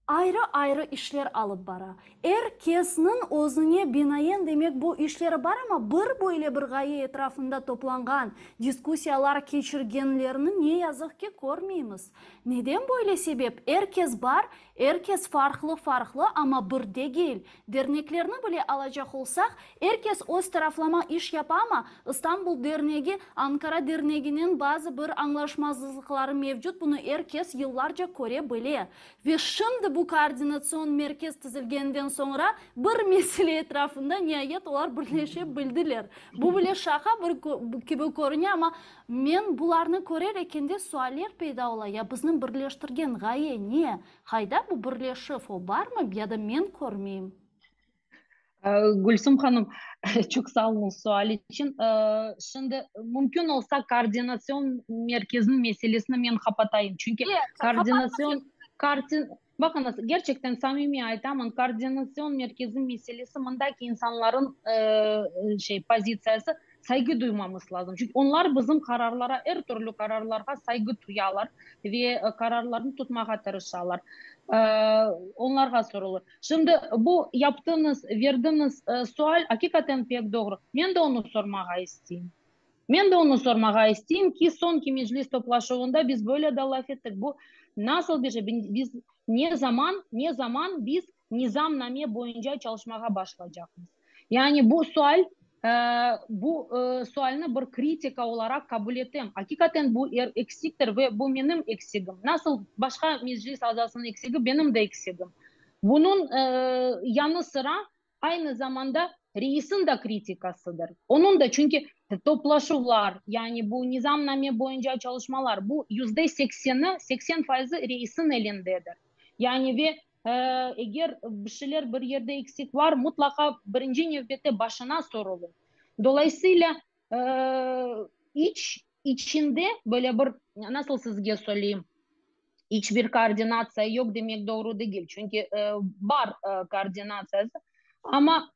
ayrı-ayrı işler alıp bara. Er kesniñ özüne binaen, demek, bu işleri bar, amma bir böyle bir ğaye etrafında toplanğan, diskussiyalar keçirgenlerini, ne yazıq ki, körmeymiz. Neden böyle sebep? Er kes bar, er kes farqlı-farqlı, amma bir degil. Derneklerni bile alacaq olsaq, er kes öz taraflama iş yapa, amma İstanbul dernegi Ankara derneginen bazı bir añlaşmazlıqları mevcut, bunı er kes yıllarca köre bile. Ve şimdi bu koordinatsion merkez tizilgeninden soñra bir mesele etrafında niayet olar birleşe bildiler. Bu bile şaqa bir kibi körüne, amma men bularnı körer ekende sualler peyda ola, ya bizni birleştirgen ğaye ne? Qayda bu birleşiv, o barmı ya da men körmeyim? Gülsüm hanım, çoq sağ oluñız sual içün. Şimdi mümkün olsa koordinatsion merkezniñ meselesini men qapatayım. Çünki koordinatsion, baqıñız, gerçekten samimiy aytamın, koordinatsion merkezniñ meselesi mındaki insanların şey pozitsiyası sayğı duymamız lazım. Çünki onlar bizim qararlara, er türlü qararlarğa sayğı duyalar ve qararlarnı tutmağa tırışalar. Onlarğa sorulır. Şimdi bu yaptıñız, verdiñiz sual aqiqaten pek doğru. Men de onı sormağa isteyim. Men de onı sormağa isteyim ki, soñki meclis toplaşuvında biz böyle de laf ettik. Bu nasıl bir şey? Biz ne zaman, ne zaman biz nizamname boyunca çalışmağa başlaycaqmız? Yani bu sual, bu sualni bir kritika olaraq qabul etem. Aqiqaten bu er eksiktir ve bu menim eksigim. Nasıl başqa meclis azasınıñ eksigi, benim de eksigim. Bunıñ yanı sıra aynı zamanda reisin de kritikasıdır. Onıñ da, çünki toplaşuvlar, yani bu nizamname boyunca çalışmalar, bu %80-i, 80 fayızı reisin elindedir. Yani ve Eger bir şeyler bir yerde eksik var, mutlaqa birinci nevbette başına sorulır. Dolayısıyla, iç, içinde böyle bir, nasıl sizge söyleyim? İç bir koordinatsiya yoq demek doğru degil, çünki bar koordinatsiyası, amma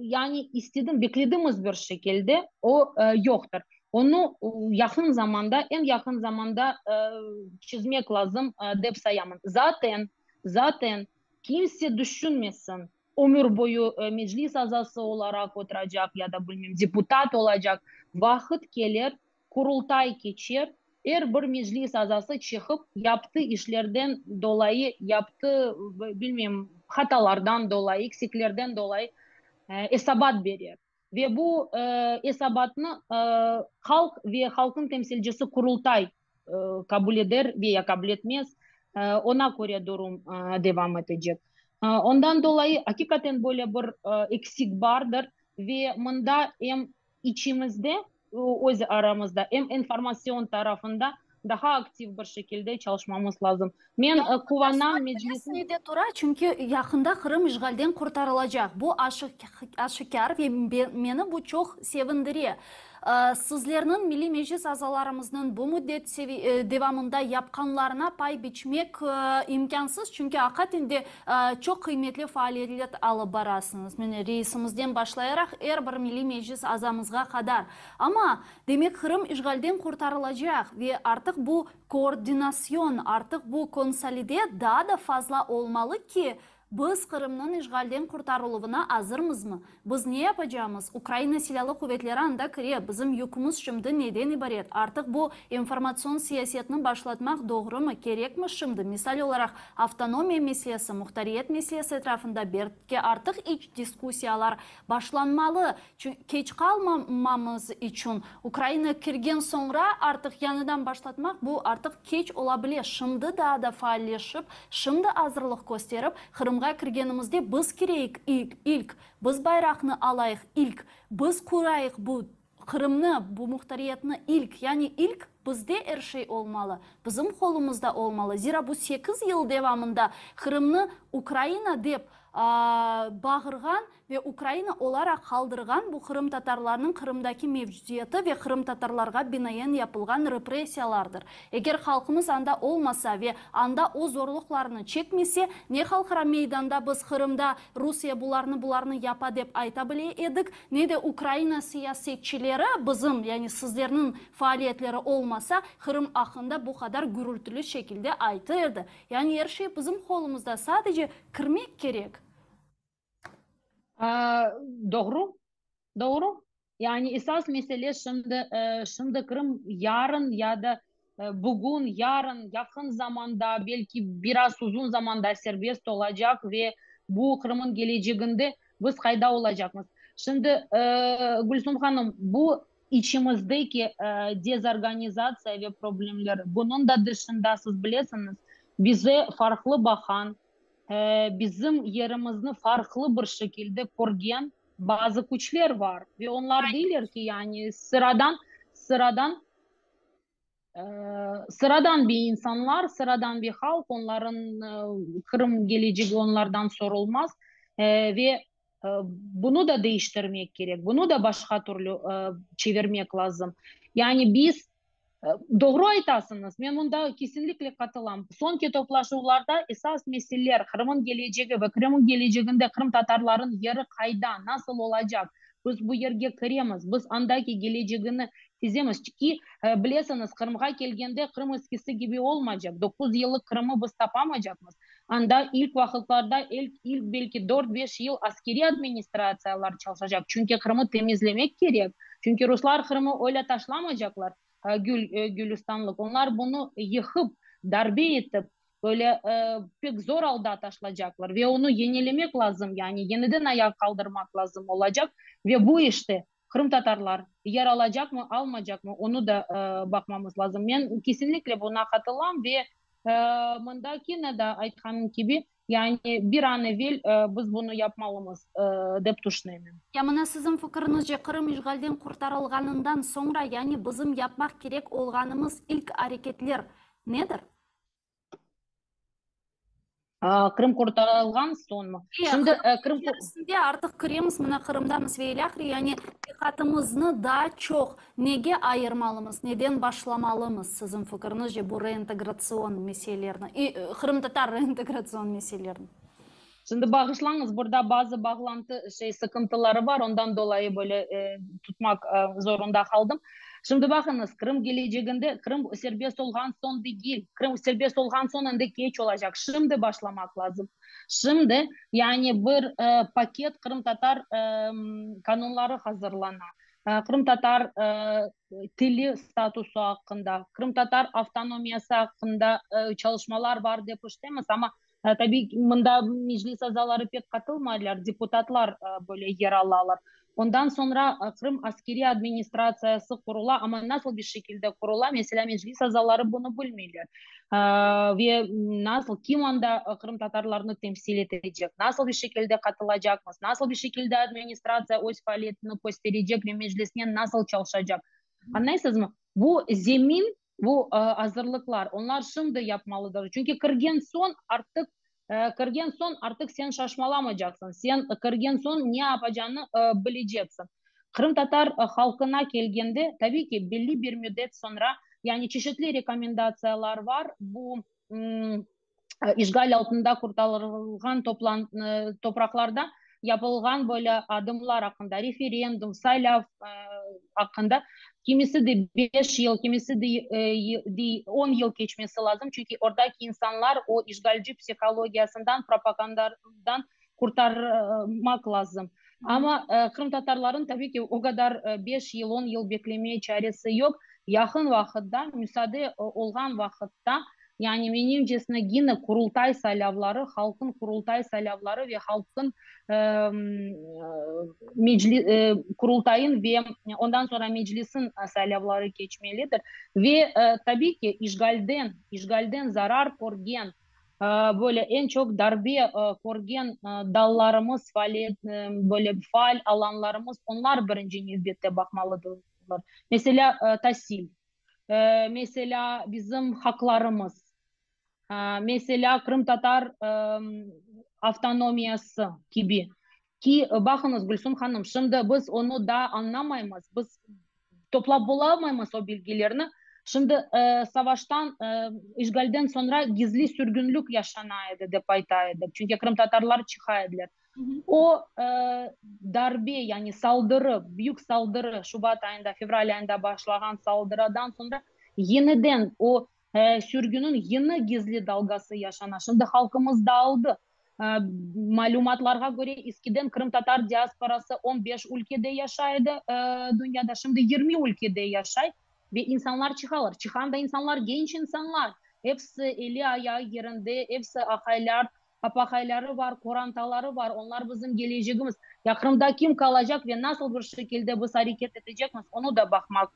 yani istedim, bekledimiz bir şekilde o yoqtır. Onı yaqın zamanda, eñ yaqın zamanda çizmek lazım dep sayamın. Zaten, zaten kimse düşünmesin, ömür boyu meclis azası olaraq oturacaq ya da bilmem deputat olacaq, vaqıt kelir, Qurultay keçer, er bir meclis azası çıqıp, yaptı işlerden dolayı, yaptı, bilmeyim, hatalardan dolayı, eksiklerden dolayı esabat berer. Ve bu esabatnı halq ve halqnıñ temsilcisi Qurultay qabul eder ve ya qabul etmez, oña köre durum devam etecek. Ondan dolayı, aqiqaten böyle bir eksik bardır ve mında em İçimizde, öz aramızda, em informatsion tarafında daha aktiv bir şekilde çalışmamız lazım. Men quvanam, Meclisniñ. Nede tura, çünki yaqında Qırım işğalden qurtarılacaq. Bu aşikâr ve meni bu çoq sevindire. Sizlerniñ, Milliy Meclis azalarımıznıñ bu müddet devamında yapqanlarına pay biçmek imkânsız, çünki aqaten de Çoq qıymetli faaliyetler alıp barasıñız, mine, reisimizden başlayaraq er bir Milliy Meclis azamızğa qadar. Amma, demek, Qırım işğalden qurtarılacaq ve artıq bu koordinasyon, artıq bu konsolide daa da fazla olmalı ki, biz Qırımnıñ işğalden qurtarıluvına azırmızmı? Biz ne yapacağımız? Ukraina Silâlı Quvetleri anda kire, bizim yükümiz şimdi neden ibaret? Artıq bu informatsion siyasetni başlatmaq doğrumı, kerekmi şimdi? Misal olaraq, avtonomiya meselesi, muhtariyet meselesi etrafında belki artıq iç diskussiyalar başlanmalı, keç qalmamamız içün. Ukraina kirgen soñra artıq yañıdan başlatmaq, bu artıq keç ola bile. Şimdi daa da faalleşip, şimdi azırlıq kösterip, Qırımğa kirgenimizde biz kireyik ilk, biz bayraqnı alayıq ilk, biz qurayıq bu Qırımnı, bu muhtariyetni ilk, yani ilk bizde er şey olmalı, bizim qolumızda olmalı. Zira bu sekiz yıl devamında Qırımnı Ukraina dep bağırğan ve Ukraina olaraq qaldırğan bu qırımtatarlarnıñ Qırımdaki mevcudiyeti ve qırımtatarlarğa binaen yapılğan repressiyalardır. Eger halqımız anda olmasa ve anda o zorluqlarnı çekmese, ne halqara meydanda biz Qırımda Rusiye bularnı bularnı yapa dep ayta bile edik, ne de Ukraina siyasetçileri bizim, yani sizlerniñ faaliyetleri olmasa, Qırım aqqında bu qadar gürültüli şekilde aytı edi. Yani er şey bizim qolumızda, sadece kirmek kerek. Doğru, doğru. Yani esas mesele şimdi, şimdi Qırım yarın ya da bugün, yarın, yaqın zamanda, belki biraz uzun zamanda serbest olacaq ve bu Qırım'ın keleceginde biz qayda olacaqmız? Şimdi, Gülsum hanım, bu içimizdeki dezorganizatsiya ve problemler, bunıñ da dışında, siz bilesiñiz, bize farqlı baqan, bizim yerimizni farqlı bir şekilde körgen bazı küçler var ve onlar deyler ki, yani sıradan, sıradan, sıradan bir insanlar, sıradan bir halq, onların Qırım kelecegi onlardan sorulmaz ve bunı da değiştirmek kerek, bunı da başqa türlü çevirmek lazım. Yani biz Doğru aytasıñız, men mında kesinlikle qatılam. Soñki toplaşuvlarda esas meseleler, Qırım'ın kelecegi ve Qırım'ın keleceginde qırımtatarların yeri qayda, nasıl olacaq, biz bu yerge kiremiz, biz andaki kelecegini tizemiz ki, bilesiñiz, Qırımğa kelgende Qırım eskisi kibi olmaycaq, 9 yıllıq Qırımı biz tapamaycaqmız. Anda ilk vaqıtlarda, ilk, ilk belki dört-beş yıl askeriy administratsiyalar çalışacaq, çünki Qırımı temizlemek kerek, çünki ruslar Qırımı öyle taşlamaycaqlar, gül, gülistanlıq, onlar bunı yıqıp, darbe etip, böyle pek zor alda taşlacaqlar ve onı yenilemek lazım, yani yeniden ayağa qaldırmaq lazım olacaq ve bu işte qırımtatarlar yer alacaqmı, almaycaqmı, onı da baqmamız lazım. Men kesinlikle buna qatılam ve mında kene de aytqanım kibi, yani bir an evel biz bunı yapmalımız, dep tüşünemen. Ya mına siziñ fikiriñizce, Qırım işğalden qurtarılğanından soñra, yani bizim yapmaq kerek olğanımız ilk areketler nedir? Qırım qurtarılğan soñmı? Şimdi Qırım içerisinde artıq kiremiz, mına Qırımdamız ve ilâhre, yani. Diqqatımıznı daa çoq nege ayırmalımız, neden başlamalımız, siziñ fikiriñizce, bu reintegratsion meselelerni, qırımtatar reintegratsion meselelerini? Şimdi bağışlañız, burada bazı bağlantı şey sıqıntıları bar, ondan dolayı böyle tutmaq zorunda qaldım. Şimdi baqıñız, Qırım keleceginde, Qırım serbest olğan soñ degil, Qırım serbest olğan soñ endi keç olacaq, şimdi başlamaq lazım. Şimdi, yani bir paket qırımtatar qanunları hazırlana, qırımtatar tili statusı aqqında, qırımtatar avtonomiyası aqqında çalışmalar bar dep eşitemiz, amma Tabiiy ki, mında Meclis azaları pek qatılmaylar, deputatlar böyle yer alalar. Ondan soñra Qırım askeriy administratsiyası qurula, amma nasıl bir şekilde qurula, meselâ, Meclis azaları bunı bilmeyler. Ve nasıl, kim anda qırımtatarlarnı temsil etecek, nasıl bir şekilde qatılacaqmız, nasıl bir şekilde administratsiya öz faaliyetini kösterecek ve Meclisnen nasıl çalışacaq. Añlaysızmı? Bu zemin Bu azırlıqlar, onlar şimdi yapmalıdır. Çünki kirgen soñ artıq, kirgen soñ artıq sen şaşmalamacaqsıñ. Sen kirgen soñ ne yapacağını bileceksiñ. Qırımtatar halqına kelgende, tabiy ki, belli bir müddet soñra, yani çeşitli rekomendatsiyalar bar, bu işğal altında qurtarılğan topraqlarda yapılğan böyle adımlar aqqında, referendum, saylav aqqında, kimisi de beş yıl, kimisi de on yıl keçmesi lazım, çünki oradaki insanlar o işğalci psihologiyasından, propagandadan qurtarmaq lazım. Amma qırımtatarların, tabiy ki, o qadar beş yıl, on yıl beklemeye çaresi yoq. Yaqın vaqıtta, müsaade olğan vaqıtta, yani menimcesine gine Qurultay saylavları, halqın Qurultay saylavları ve halqın Qurultayın ve ondan soñra Meclisin saylavları keçmelidir. Ve tabiy ki, işğalden, işğalden zarar körgen, böyle eñ çoq darbe körgen dallarımız, faaliyet, böyle faal alanlarımız, onlar birinci nevbette baqmalıdırlar. Meselâ, tasil, meselâ, bizim haqlarımız, meselâ, qırımtatar avtonomiyası kibi. Ki, baqıñız, Gülsüm hanım, şimdi biz onı daa añlamaymız, biz toplap olamaymız o bilgilerni. Şimdi savaştan, işğalden soñra gizli sürgünlik yaşana edi, dep ayta edik, çünki qırımtatarlar çıqa ediler. O darbe, yani saldırı, büyük saldırı, şubat ayında, fevral ayında başlağan saldırıdan soñra yeniden o sürgüniñ yeni gizli dalgası yaşana. Şimdi halqımız dağıldı. Malümatlarğa köre, eskiden qırımtatar diasporası on beş ülkede yaşay edi dünyada, şimdi 20 ülkede yaşay ve insanlar çıqalar. Çıqan da insanlar genç insanlar, episi eli ayağı yerinde, episi aqaylar, apaqayları bar, qorantaları bar, onlar bizim kelecegimiz. Ya Qırımda kim qalacaq ve nasıl bir şekilde biz areket etecekmiz, onı da baqmaq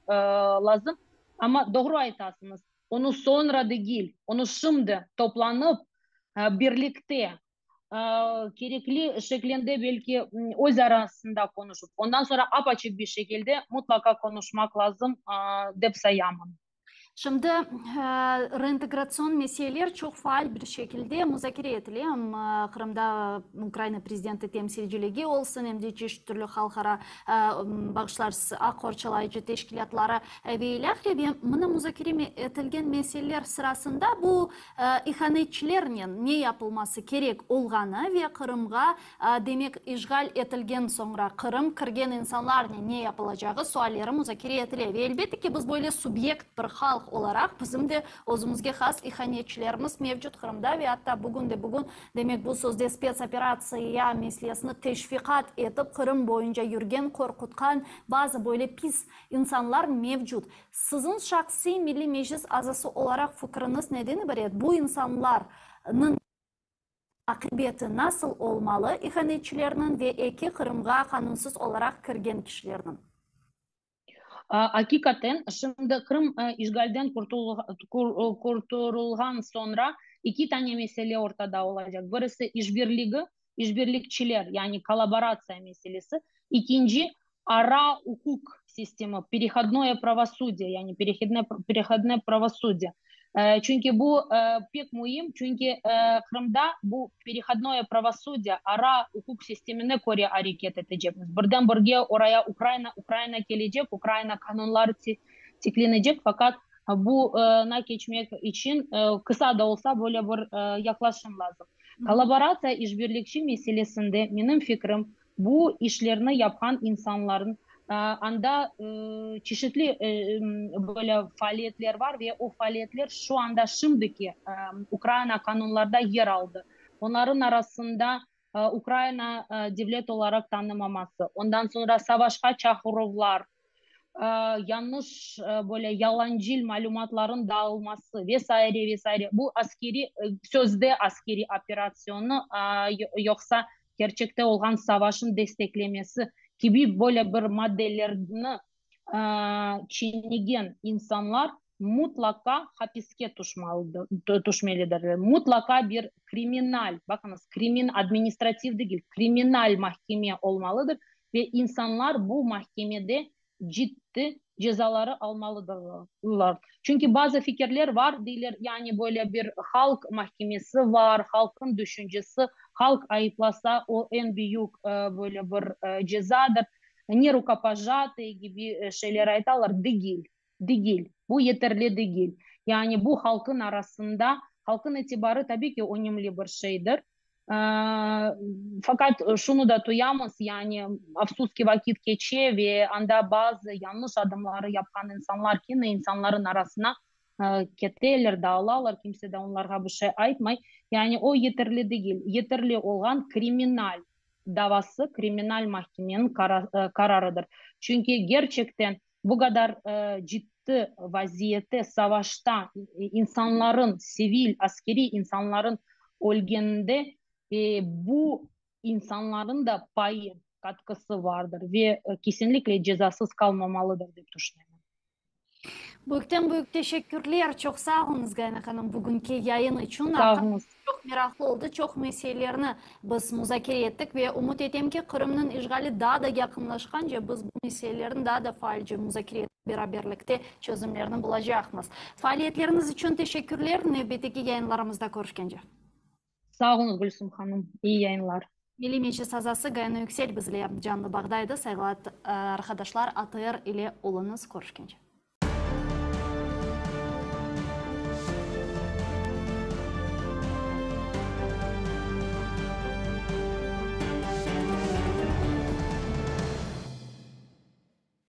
lazım. Amma doğru aytasıñız, onı soñra degil, onı şimdi toplanıp, birlikte, kerekli şeklinde belki öz arasında qonuşıp, ondan soñra ap-açıq bir şekilde mutlaqa qonuşmaq lazım, dep sayamın. Şimdi reintegratsion meseleler çoq faal bir şekilde muzakere etile, em Qırımda Ukraina prezidenti temsilciligi olsun, em de çeşit türlü halqara bağışlarsız aq qorçalayıcı teşkilâtları ve ilâhre. Ve mına muzakere etilgen meseleler sırasında bu ihanetçilernen ne yapılması kerek olğanı ve Qırımğa, demek, işğal etilgen soñra Qırım kirgen insanlarnen ne yapılacağı sualleri muzakere etile. Ve elbette ki, biz böyle subyekt bir halq olaraq, bizim de özümizge has ihanetçilerimiz mevcut Qırımda ve atta bugün de bugün, demek, bu sözde spetsooperatsiya meselesini teşviqat etip Qırım boyunca yürgen, qorqutqan bazı böyle pis insanlar mevcut. Siziñ şahsiy Milliy Meclis azası olaraq fikriñiz neden ibaret, bu insanlarnıñ aqibeti nasıl olmalı, ihanetçilerniñ ve eki Qırımğa qanunsız olaraq kirgen kişilerniñ? Aqiqaten, şimdi Qırım işğalden qurtulğan soñra eki tane mesele ortada olacaq. Birisi işbirligi, işbirlikçiler, yani kollaboratsiya meselesi. Ekinci, ara uquq sistemi, perehodnoye pravosudye, yani perehodnoye pravosudye. Çünki bu pek müim, çünki Qırımda bu perehodnoye pravosudye, ara uquq sistemine köre areket etecekmiz. Birden birge oraya Ukraina, Ukraina kelecek, Ukraina qanunları tiklenecek, faqat buna keçmek içün qısa da olsa böyle bir yaqlaşım lazım. Kollaboratsiya, işbirlikçi meselesinde, menim fikrim, Bu işlerni yapqan insanların anda çeşitli böyle faaliyetler var ve o faaliyetler şu anda şimdiki Ukraina qanunlarda yer aldı. Onların arasında Ukraina devlet olaraq tanımaması, ondan soñra savaşqa çağıruvlar, yañlış böyle yalancıl malümatların dağılması ve saire, ve saire. Bu askeriy, sözde askeriy operasyonı yoqsa kerçekte olğan savaşın desteklemesi kibi böyle bir maddelerni çiynegen insanlar mutlaqa hapiske tüşmelidirler. Mutlaqa bir kriminal, baqıñız, krimin, administrativ degil, kriminal mahkeme olmalıdır ve insanlar bu mahkemede ciddi cezaları almalıdırlar. Çünki bazı fikirler var, deyler, yani böyle bir halq mahkemesi var, halqnıñ düşüncesi, halq ayıplasa, o eñ büyük böyle bir cezadır, ne rukopojatые kibi şeyler aytalar, degil, degil, bu yeterli degil. Yani bu halqnıñ arasında, halqnıñ itibarı tabiy ki önemli bir şeydir. Faqat şunı da tuyamız, yani afsus ki, vaqıt keçe ve anda bazı yañlış adımları yapqan insanlar kene insanların arasına keteler, dağılalar, kimse de onlarğa bir şey aytmay. Yani o yeterli degil. Yeterli olğan kriminal davası, kriminal mahkemeniñ qararıdır. Çünki gerçekten bu qadar ciddi vaziyette, savaşta insanların, sivil, askeriy insanların ölgeninde bu insanların da payı, qatqısı vardır ve kesinlikle cezasız qalmamalıdır, dep tüşünemen. Büyükten büyük teşekkürler, çoq sağ oluñız, Gayana hanım, bugünki yayın içün. Sağ oluñız. Çoq meraqlı oldı, çoq meselelerni biz muzakere ettik ve ümüt etem ki, Qırımnıñ işğali daa da yaqınlaşqance biz bu meselelerni daa da faalce muzakere etip, beraberlikte çözümlerni bulacaqmız. Faaliyetleriñiz içün teşekkürler, nevbetteki yayınlarımızda körüşkence. Sağ oluñız, Gülsüm hanım, iyi yayınlar. Milliy Meclis azası Gayana Yüksel bizle canlı bağda edi. Sayğılı arqadaşlar, ATR ile oluñız, körüşkence.